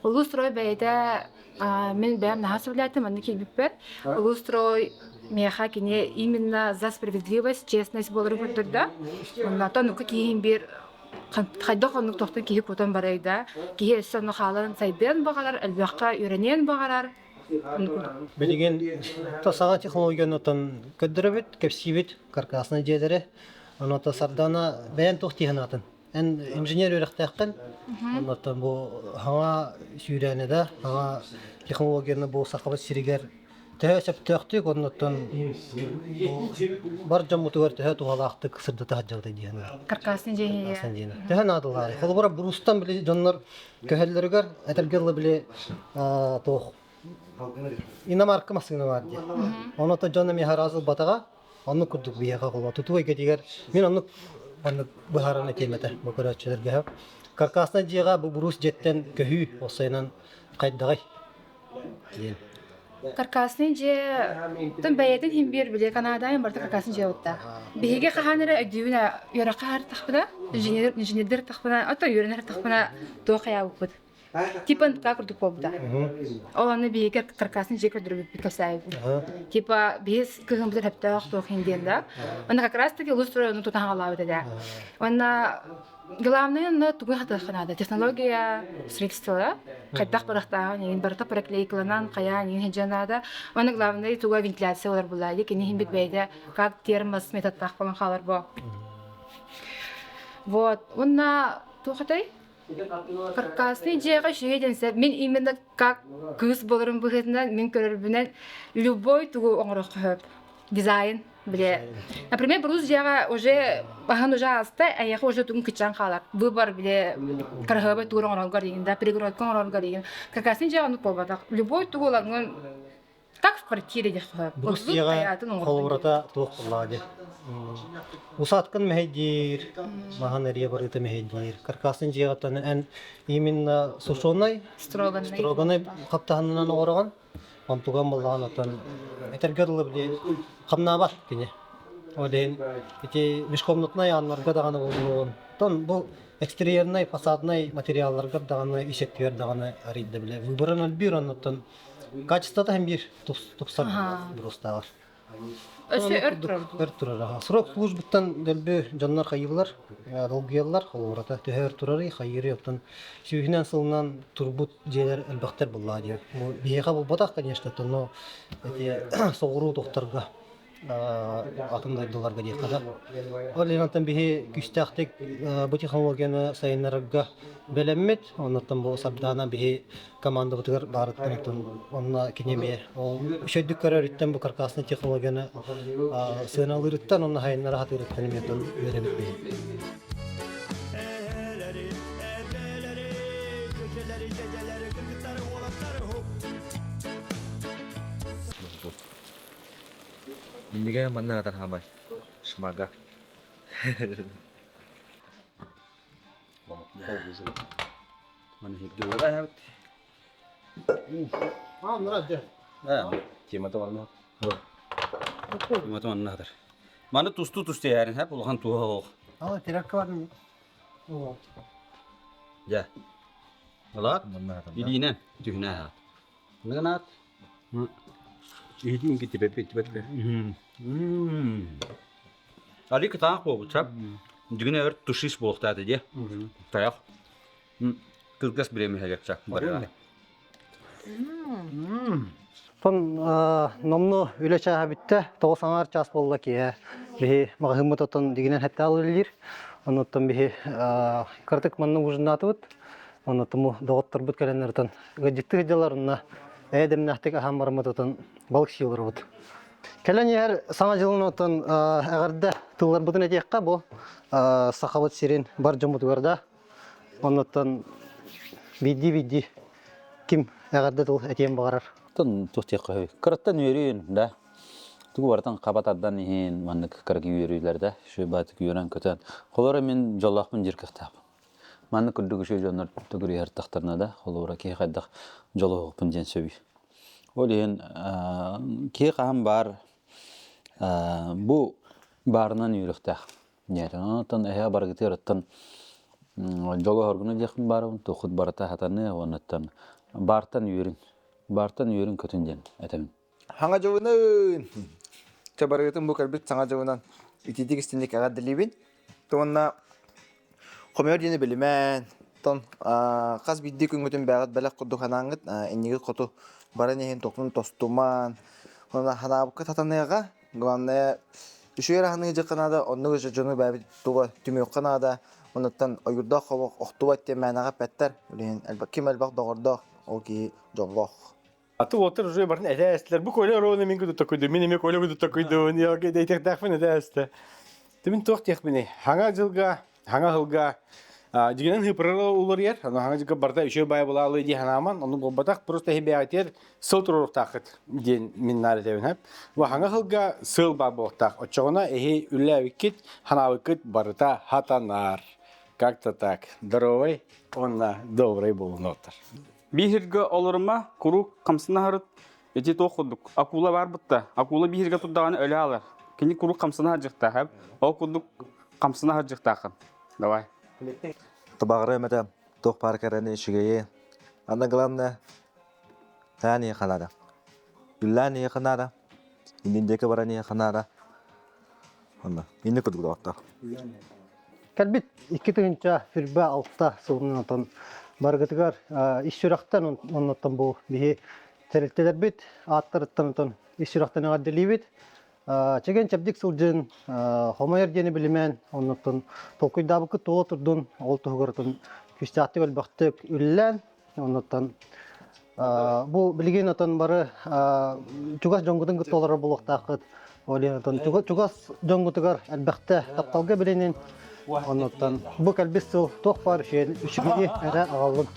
Улуустрой бэйэтэ мин бэйэм наһаа сөбүлээтим манна киирбиппэр. Улуустрой миэхэ кини именно за справедливость, честность буоларын көрдөрдө. Оннооттон оннукка киһиин биир хайдах оннук тохтон киһи кутан барай да, киһи өссө онно хаалан сайдыан баҕарар, элбэххэ үөрэниэн баҕарар. Билигин саҥа технологияны оттон көрдөрөбүт, кэпсиибит каркасный дьиэлэри. Онон Сардана бэйэн туох дии санаатын? Эн инженер үөрэхтээххин. Оннуттан бу хаҥа сүүрээнэ да, хаҥа технологияны бу Сахабыт сиригэр төһө сөптөөхтүк, оннуттан бар дьоммутугар төһө туһалаахтык сырдата сылдьабыт диэн. Каркасный дьиэ. Төһө наадалаах. Холобура брустан били дьоннор көһөллөрүгэр этэргэ дылы били туох иномарка массыына баар дии. Онно дьон эмиэ араас ылбатаҕа, оннук курдук биһиэхэ холуба тутуу эйгэтигэр мин оннук маннык быһааран этиэм этэ бу көрөөччүлэргэ. Каркаснай дьиэҕэ бу буруус дьиэттэн көһүү уопсайынан хайдаҕый диэн. Каркасный дьиэ тон бэйэтин иһин биэр били Канадаайын барыта каркасный дьиэ буолта. Биһиги хаһан эрэ өйдүүбүн үөрэххэ артахпына, инженер инженердэр тахпына, ото үөрэнэр тахпына туох хайаабыппыт. Типа НПК курдук буолбута. Ол аны биһиги каркасный дьиэ көрдөрбүппүт кэпсээбиппит. Типа биһи кыһыммытын сөптөөх туох иһин диэн да. Онно как раз таки улус туран тутан хаалаабыт этэ. Уонна главное онно тугу хатыахха наада. Технология средстволара хайдах барахтааҕын иһин барыта проклейкаланан хайаан иһин сылдьан наада. Уонна главное туга вентиляция болар булаа. Кини иһин бит бэйэтэ как термос методтаах болон хаалар бо. Вот. Уонна туох этэй? Каркасный дьиэҕэ үчүгэй диэн сөп. Мин именно как кыыс буоларым быһыытынан мин көрөрбүнэн любой тугу оҥоруохха сөп. Дизайн, бile. Например, брус дьиэҕэ уже баһын уже ааста, эйиэхэ уже тугун кыччаан хаалар. Выбор бile кыраһыабай тугу оҥороргор диигин да, перегородка оҥороргор диигин. Каркасный дьиэҕэ оннук буолбатах. Любой тугу ылаҥҥын как в квартире диэххэ сөп. Брус дьиэҕэ холобурата туох буоллаҕа дии. Усадкын мэһэйдиир, маһан эрийэ барыыта мэһэйдиир. Каркасын дьиэҕиттэн эн именно сушеный, Строганный. строганный хаптаһынынан оҥороҕун. Онтуган буоллаҕын оттон этэргэ дылы били хамнаабат кини. Ол иһин ити межкомнатнай ааннарга даҕаны буоллун. Оттон бу экстерьернай, фасаднай материалларга даҕаны ис өттүгэр даҕаны арыйда бile. Выборын өлбүүр оннуттан качествота һин биир тупсар брустааҕар. Өссө өр турар. Өр турар. Срок службыттан дэлби дьоннор хайыылар, долгуйаллар, холобурата төһө өр турарый, хайыырый, оттон сүүһүнэн сылынан турбут дьиэлэр элбэхтэр буоллаа диэн. Бу биһиэхэ буолбатах, конечно, но эти соҕуруу тохторго атын дойдуларга диэххэ да. Ол иһин онтон биһи күүстээхтик бу технологияны сайыннарарга бэлэммит. Оннуттан бу Сардаана биһи командабытыгар баарыттан оттон онно кини эмиэ ол үчүгэйдик көрөрүттэн бу каркасный технологияны сыаналыырыттан онно сайыннара сатыырыттан эмиэ оттон үөрэбит биһи. Эһэлэри, эбэлэри, чөчөлэри, дьэдьэлэри, кыргыттары, уолаттары, хоп! Миннигэ манна атар хамай. Шмага. Темата манна хатар. Маны тусту-тусту ярин хап улахан туһа ох. Ала теракка бар. Дьэ. Ылаат илиинэн түһүнэ аат. Ныгынаат. Иһитин китибэппит Али кытаах буолбут сап. Дьигинэ өр тушис буолуохтаата дии. Тайах. Кылгас бириэмэ иһэлэр барыга. Тон номно үлэ чааһа бүттэ. Тоҕус аҥаар чаас буолла киэһэ. Биһи маҕаһыыммыт оттон дигинэн хэтте үлэлиир. Оннуттан биһи кыратык манна ужиннаатыбыт. Оннуттан доҕотторбут кэлэннэр отон ыалдьыттыы сылдьаллар онно ээ дэмнээхтик аһаан бараммыт отон балык сии олоробут. Кэлэн иһэр Саҥа дьылын отон эҕэрдэ тылларбытын этиэххэ бу Сахабыт сирин бар дьоммутугар да оннуттан биирдии-биирдии ким эҕэрдэ тыл этиэн баҕарар. Тон туох диэххэ үһү. Кыраттан үөрүүн да. Тугу барытын хаба тардан иһин маннык кыракый үөрүүлэр да. Үчүгэй баатык үөрэн-көтөн. Холобура мин дьоллоохпун диир кыахтаахпын. Маннык курдук үчүгэй дьоннор төгүрүйэр тахтарына да, холобура киһи хайдах дьолуһуохпун диэн сөбүй. Ол иһин киһи хаһан баар бу баарынан үөрүөхтээх. Онтон эһээ барыгытыарыттан дьолуһоргуна диэхпин баарыбын, туоххут барыта хатаныа уоннаттан баартан үөрүн, баартан үөрүн көтүн диэн этэбин. Хаҥа дьылынан! Чэ барыгытын бу кэлбит саҥа дьылынан итиитик истинник эҕэрдэлиибин. Уонна хомойор диэни билимээн, тон хас биирдии күҥҥүтүн бэҕэт бэлэх курдук санааҥҥыт иннигит хоту баран иһин тохтун тостумаан, уонна ханаабыкка сатаныаҕа. Главное, үчүгэй аһыныгы дьыкка наада, оннук дьону бэйэбит туга түмүөххэ наада. Онуттан ойуурдаах хобох охтубат диэн мээнэҕэ эппэттэр. Билигин ким элбэх доҕордоох, ол киһи дьоллоох. А то уолаттар уже барын этээстилэр. Бу Коля ровно мин кудут такойду, мин эмиэ Коля кудут такойдуун, дейтехтээхпин этээстэ. Тимин туох диэхпиний? Хаҥа дьылга, хаҥа сылга дьигинэн хыпырара уларыйар, аны хаҥа дьылга барыта үчүгэй баай булаалы дии санааман, ону буолбатах, просто иһи сыл туруоруохтааххыт диэн мин наар этэбин хэп. Бу хаҥа сылга сыл баар буолуохтаах. Оччоҕуна эһи үллээбиккит, ханаабыккыт барыта хатанар. Как-то так. Здоровый уонна добрый буолунуоттар. Биһиргэ олорума куруук хамсана ити туох курдук акула бар бутта акула биһиргэ турдаҕына өлө алар кини куруук хамсана сылдьыахтаах ол курдук хамсана сылдьыахтааххын давай Табаҕыры эмэтэ туох баар кэрэни үчүгэйи. Аны главное таан иһиэхэ наада. Үллээн иһиэхэ наада. Иннин диэки баран иһиэхэ наада. Онно инник курдук доҕоттор. Кэлбит 2026 сылынан отон барыгытыгар ис сүрэхтэн оннуттан бу биһи тэрилтэлэрбит ааттарыттан отон ис сүрэхтэн эҕэрдэлиибит. Чэгиэн чэбдик сылдьын, хомойор диэни билимэн, оннуттан толкуйдаабыккыт туола турдун, ол туһугар отон күүстээхтик өлбөхтүк үллээн, оннуттан бу билигин отон бары чугас дьоҥгутун кытта олорор буолуохтааххыт. Ол иһин отон чугас дьоҥгутугар элбэхтэ тапталга билинин, оннуттан бу кэлбит сыл туох баар үчүгэйи эрэ аҕаллын.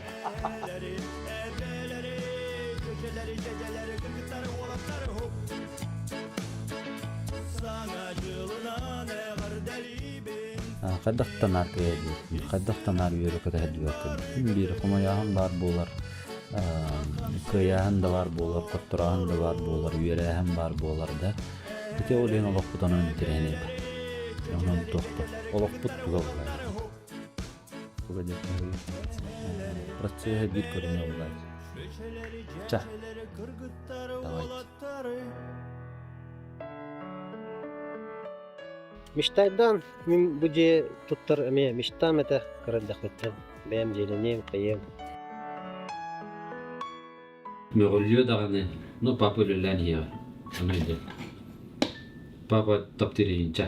Хайдах танаар кыайа хайдах танаар үөрэ көтөһөрдүбэккин биир хомойооһун баар буолар кыайааһын да баар буолар хотторооһун да баар буолар үөрээһин баар буолар да ити ол иһин олохпут онон интэриэһинэй онон туохпут олохпут туга буолар туга диэн процеһа биир көрүҥэ буолар ча давайте Мечтайдаан мин бу дьиэ туттар эмиэ мечтам этэ кыра эрдэхпиттэн бэйэм дьиэлэниэм, хайыам. Мөҕүллүө даҕаны, ну папа үлэлээн иһиэҕэ. Ону өйдөө. Папа таптыыр иһин чэ.